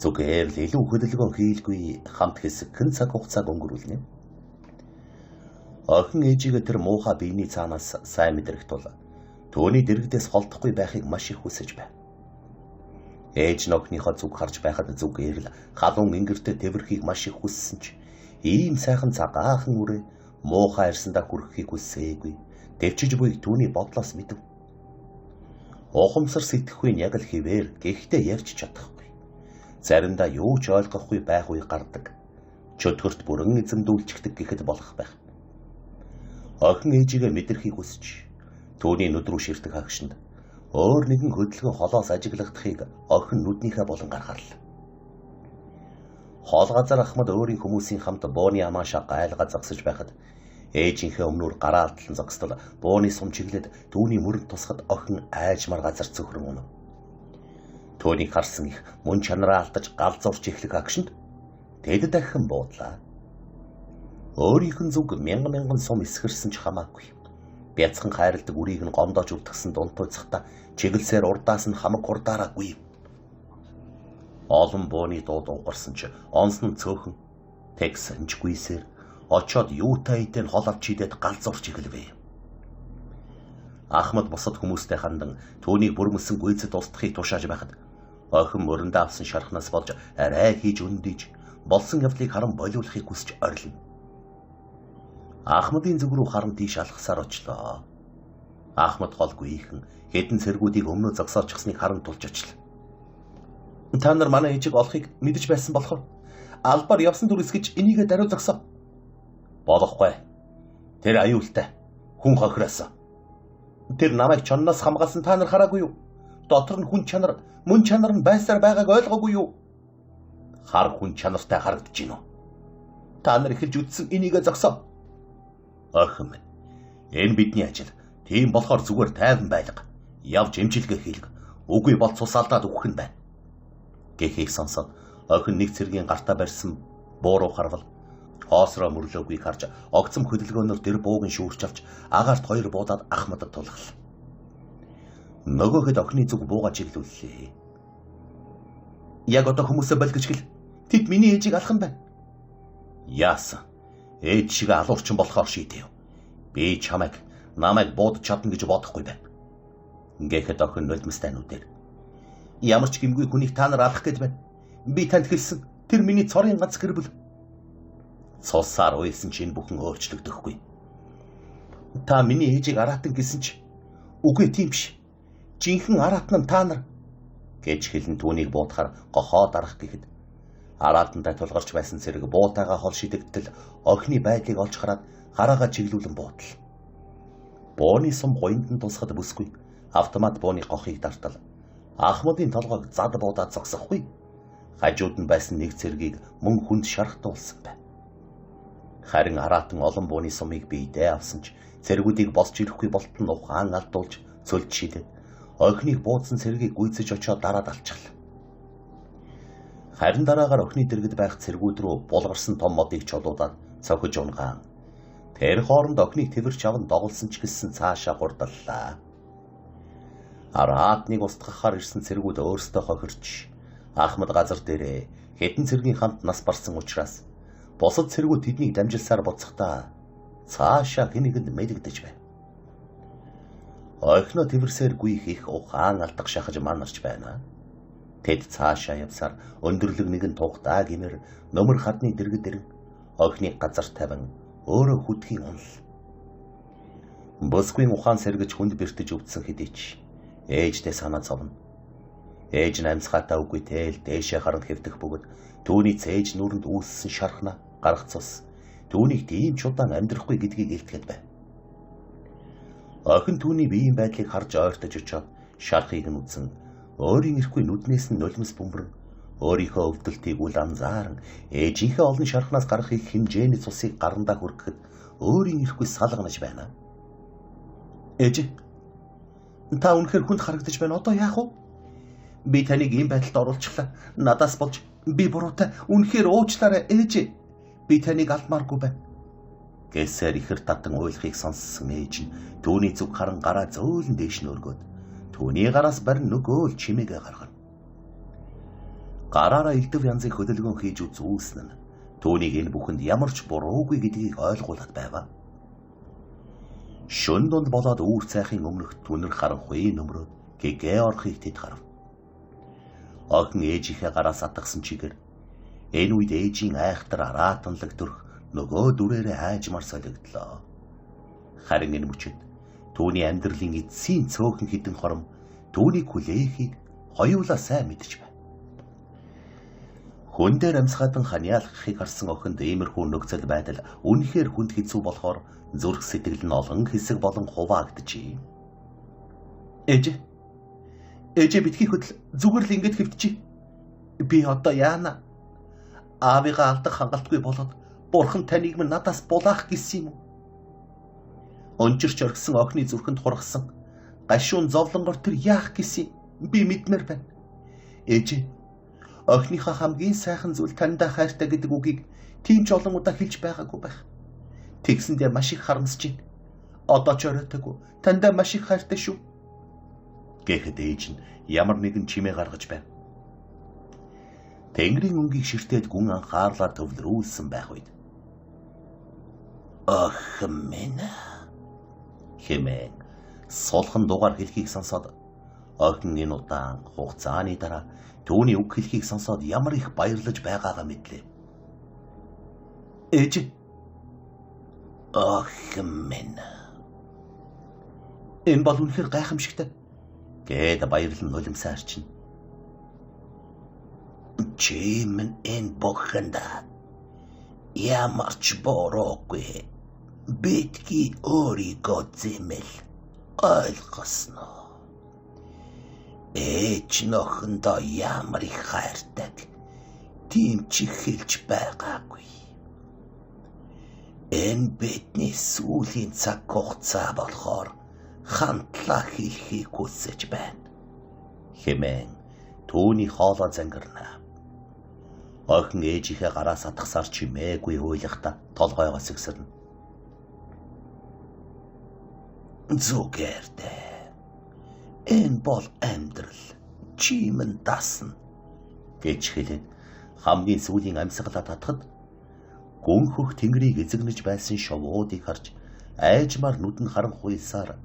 Зүгээр л илүү хөдөлгөөн хийлгүй хамт хэсэгхэн цаг хугацааг өнгөрүүлнэ. Охин ээжигээ тэр муухай биений цаанаас сайн мэдрэх тул түүний дэрэгдээс холдохгүй байхыг маш их хүсэж байв. Ээж нь охиныхоо зүг харж байхад зүгээр л халуун ингэртэй тэврэхийг маш их хүссэн ч ийм сайхан цагаахан үрээ муухай арьсандаа хүрэхийг хүссээгүй. Дэвчиж буйг түүний бодлоос мэдэв. Ухамсар сэтгэхгүй нь яг л хэвээр гэхдээ ярьж чадахгүй. Заримдаа юу ч ойлгохгүй байх үе гардаг. Чөтгөрт бүрэн эзэмдүүлчихдэг гэхэд болох байх. Охин ээжигээ мэдрэхийг хүсэж түүний нүд рүү ширтэх агшинд өөр нэгэн хөдөлгөөн холоос ажиглахдахыг охин нүднийхээ болон гаргарлаа. Хол газар ахмад өөрийн хүмүүсийн хамт бууны амаашаа гайлга зогсож байхад ээжийнхээ өмнөр гараа алдлан зогсдол бууны сум чиглээд түүний мөрөнд тусахад охин айжмар газар цөхрөн унав. Түүнийг харсан их мөн чанараа алдаж гал зурч эхлэх агшинд тэд дахин буудлаа. Өөрийнх нь зүг мянган мянган сум эсгэрсэн ч хамаагүй. Бяцхан хайрладаг үрийг нь гомдоож өвтгсөн дунтууцхдаа чиглэсээр урдаас нь хамаг хурдаараа гүйв. Олон бууны дуу дуугарсан ч онс нь цөөхөн тэгсэн ч гүйсээр очоод юутай идэн хол авч идээд гал зурч эхэлвэ. Ахмад бусад хүмүүстэй хандан түүнийг бүрмөсөн гүйцэд устдахыг тушааж байхад охин мөрөндөө авсан шархнаас болж арай хийж өндийж болсон явдлыг харан болиулахыг хүсэж орилно. Ахмадын зүг рүү харан тийш алхасаар очлоо. Ахмад гол гүйхэн хэдэн цэргүүдийг өмнөө зогсоочихсныг харан тулж очлоо. Та нар манай ээжийг олохыг мэдэж байсан болохоор албаар явсан дүр эсгэж энийгээ даруй зогсоо. Болохгүй. Тэр аюултай. Хүн хохиросон. Тэр намайг чонноос хамгаалсан та нар хараагүй юу? Дотор нь хүн чанар, мөн чанар нь байсаар байгааг ойлгоогүй юу? Хар хүн чанартай харагдаж байна уу? Та нар эхэлж үтсэн энийгээ зогсоо. Охин минь. Энэ бидний ажил. Тийм болохоор зүгээр тайван байлга. Явж эмчилгээ хийлг. Үгүй бол цус алдаад өгөх нь байна. Гэхийг сонсоод охин нэг цэргийн гартаа барьсан бууруу харвал хоосроо мөрлөөгүй харж огцом хөдөлгөөнөөр тэр бууг нь шүүрч авч агаарт хоёр буудаад ахмадад тулгалаа. Нөгөөхөд охины зүг бууга чиглүүллээ. Яг одоо хүмүүсээ бол гэж хэл. Тэд миний ээжийг алах нь байна. Яасан? Ээж шиг алуурчин болохоор шийдэв. Би чамайг намайг буудаж чадна гэж бодохгүй байна. Гэхэд охин нулимстай нүдээр. Ямар ч гэмгүй хүнийг та нар алах гээд байна. Би танд хэлсэн. Тэр миний цорын ганц гэр бүл. Цусаар уйлсан чинь бүхэн өөрчлөгдөхгүй. Та миний ээжийг араатан гэсэн чи үгүй тийм биш. Жинхэнэ араатан нь та нар. гэж хэлэн түүнийг буудахаар гохоо дарах гэхэд араатантай тулгарч байсан цэрэг буутайгаа хол шидэгтэл охины байдлыг олж хараад гараагаа чиглүүлэн буутал. Бууны сум гуйнд нь тусахад бүсгүй автомат бууны гохыг дартал. Ахмадын толгойг зад буудаад зогсохгүй. Хажууд нь байсан нэг цэргийг мөн хүнд шархтуулсан байв. Харин араатан олон бууны сумыг биедээ авсан ч цэргүүдийг босч ирэхгүй болтон ухаан алдуулж цөлд шидэд охиныг буудсан цэргийг гүйцэж очиод дараад алчихлаа. Харин дараагаар охины дэргэд байх цэргүүд рүү булгарсан том модыг чулуудаад цохиж унгаан. Тэр хооронд охиныг тэвэрч аван доголсон ч гэсэн цаашаа хурдаллаа. Араатныг устгахаар ирсэн цэргүүд өөрсдөө хохирч Ахмад газар дээрээ хэдэн цэргийн хамт нас барсан учраас бусад цэргүүд тэднийг дамжилсаар буцахдаа цаашаа хэн нэгэнд мэдэгдэж байв. Охиноо тэвэрсээр гүйх их ухаан алдах шахаж манарч байна. Тэд цаашаа явсаар өндөрлөг нэгэн тухтаа гэмээр нөмөр хадны дэргэд ирэн охиныг газар тавин өөрөө хүдхийн унал. Бүсгүйн ухаан сэргэж хүнд бэртэж өвдсөн хэдий ч ээжтэй санаа зовно. Ээж нь амьсгаатай үгүй тэл дээшээ харан хэвтэх бөгөөд түүний цээж нүрэнд үүссэн шархна гарах цус түүнийг тийм ч удаан амьдрахгүй гэдгийг илтгэхэд байв. Охин түүний биеийн байдлыг харж ойртож очиод шархыг нь үзэн өөрийн ирэхгүй нүднээс нь нулимс бөмбөрн өөрийнхөө өвдөлтийг үл анзааран ээжийнхээ олон шархнаас гарах их хэмжээний цусыг гарандаа хүргэхэд өөрийн ирэхгүй салганаж байна. Ээж, та үнэхээр хүнд харагдаж байна. Одоо яах вэ? Би таныг ийм байдалд оруулчихлаа. Надаас болж би буруутай. Үнэхээр уучлаарай ээж. Би таныг алмааргүй байна. Гэсээр ихэр татан уйлахыг сонссон ээж нь түүний зүг харан гараа зөөлөн дээш нь өргөөд түүний гараас барин нөгөө л чимээгээ гаргана. Гараараа элдв янзын хөдөлгөөн хийж үзүүлсэн нь түүнийг энэ бүхэнд ямар ч буруугүй гэдгийг ойлгуулад байваа. Шөн дунд болоод үүр цайхын өмнөх түнэр харанхуй нөмрөөд гэгээ орохыг тэд харав. Охин ээжийнхээ гараас атгсан чигээр энэ үед ээжийн айхтар араатанлаг төрх нөгөө дүрээрээ айжмар солигдлоо. Харин энэ мөчид түүний амьдралын эцсийн цөөхөн хідэн хором түүнийг хүлээхийг хоёулаа сайн мэдэж байв. Хүн дээр амьсгаадан ханиалгахыг харсан охинд иймэрхүү нөхцөл байдал үнэхээр хүнд хэцүү болохоор зүрх сэтгэл нь олон хэсэг болон хуваагджээ. Ээж, ээжээ битгий хөдөл, зүгээр л ингэж хэвтчихье. Би одоо яана? Аавыгаа алдах хангалтгүй болоод бурхан таныг минь надаас булаах гэсэн юм уу? Өнжирч орхисон охины зүрхэнд хургасан гашуун зовлонгоор тэр яах гэсэн би мэдмээр байна. Ээжээ, охиныхоо хамгийн сайхан зүйл таньдаа хайртай гэдэг үгийг тийм ч олон удаа хэлж байгаагүй байх. Тэгсэндээ маш их харамсаж байна. Одоо ч оройтойгүй. Таньдаа маш их хайртай шүү. Гэхэд ээж нь ямар нэгэн чимээ гаргаж байв. Тэнгэрийн өнгийг ширтээд гүн анхаарлаа төвлөрүүлсэн байх үед охин минь хэмээн сулхан дугаар хэлхийг сонсоод охин энэ удаан хугацааны дараа түүний үг хэлхийг сонсоод ямар их баярлаж байгаагаа мэдлээ. Ээж, охин минь, энэ бол үнэхээр гайхамшигтай гээд баярлан нулимсаа арчина. Чи минь энэ бүхэнд ямар ч буруугүй. Битгий өөрийгөө зэмэл ойлгосноо. Ээж нөхөндөө ямар их хайртаг тийм ч хэлж байгаагүй. Энэ бидний сүүлийн цаг хугацаа болохоор хамтлаа хэлхийг хүсэж байна. Хэмээн түүний хоолой зангирна. Охин ээжийнхээ гараас атгасаар чимээгүй уйлахдаа толгойгоо сэгсэрнэ. Зүгээр дээ. Энэ бол амьдрал. Чи минь дасна гэж хэлээд хамгийн сүүлийн амьсгалаа татхад гүнхөх тэнгэрийг эзэгнэж байсан шовуудыг харж айжмаар нүдэн харанхуйлсаар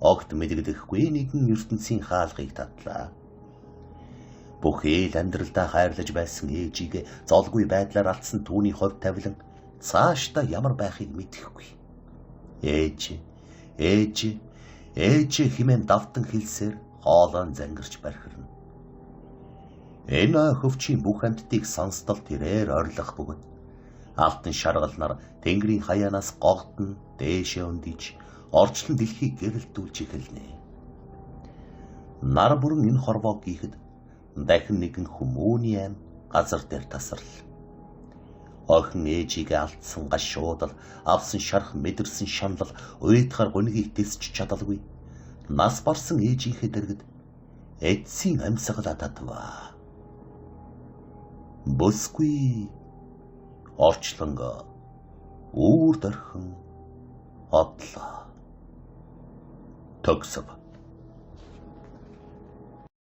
огт мэдэгдэхгүй нэгэн ертөнцийн хаалгыг татлаа. Бүхий л амьдралдаа хайрлаж байсан ээжийг золгүй байдлаар алдсан түүний хувь тавилан цаашдаа ямар байхыг мэдэхгүй. Ээж, ээж, ээж хэмээн давтан хэлсээр хоолой зангирч бархирна. Энэ хөвчийн бүх амьтдыг сонстол тэрээр орилох бөгөөд алтан шаргалнаар тэнгэрийн хаяанаас гогдон дээшээ өндийж орчлон дэлхийг гэрэлтүүлж эхэлнэ. Нар бүрэн энэ хорвоог гийхэд дахин нэгэн хүмүүний ам газар дээр тасарл. Охин ээжигээ алдсан гашуудал, авсан шарх мэдэрсэн шанал, уйдахаар гунигийг тэсч чадалгүй. Нас барсан ээжийнхээ дэргэд эцсийн амьсгалаа татваа. Бүсгүй орчлонг үүр дорхин одлоо. Төгсөв.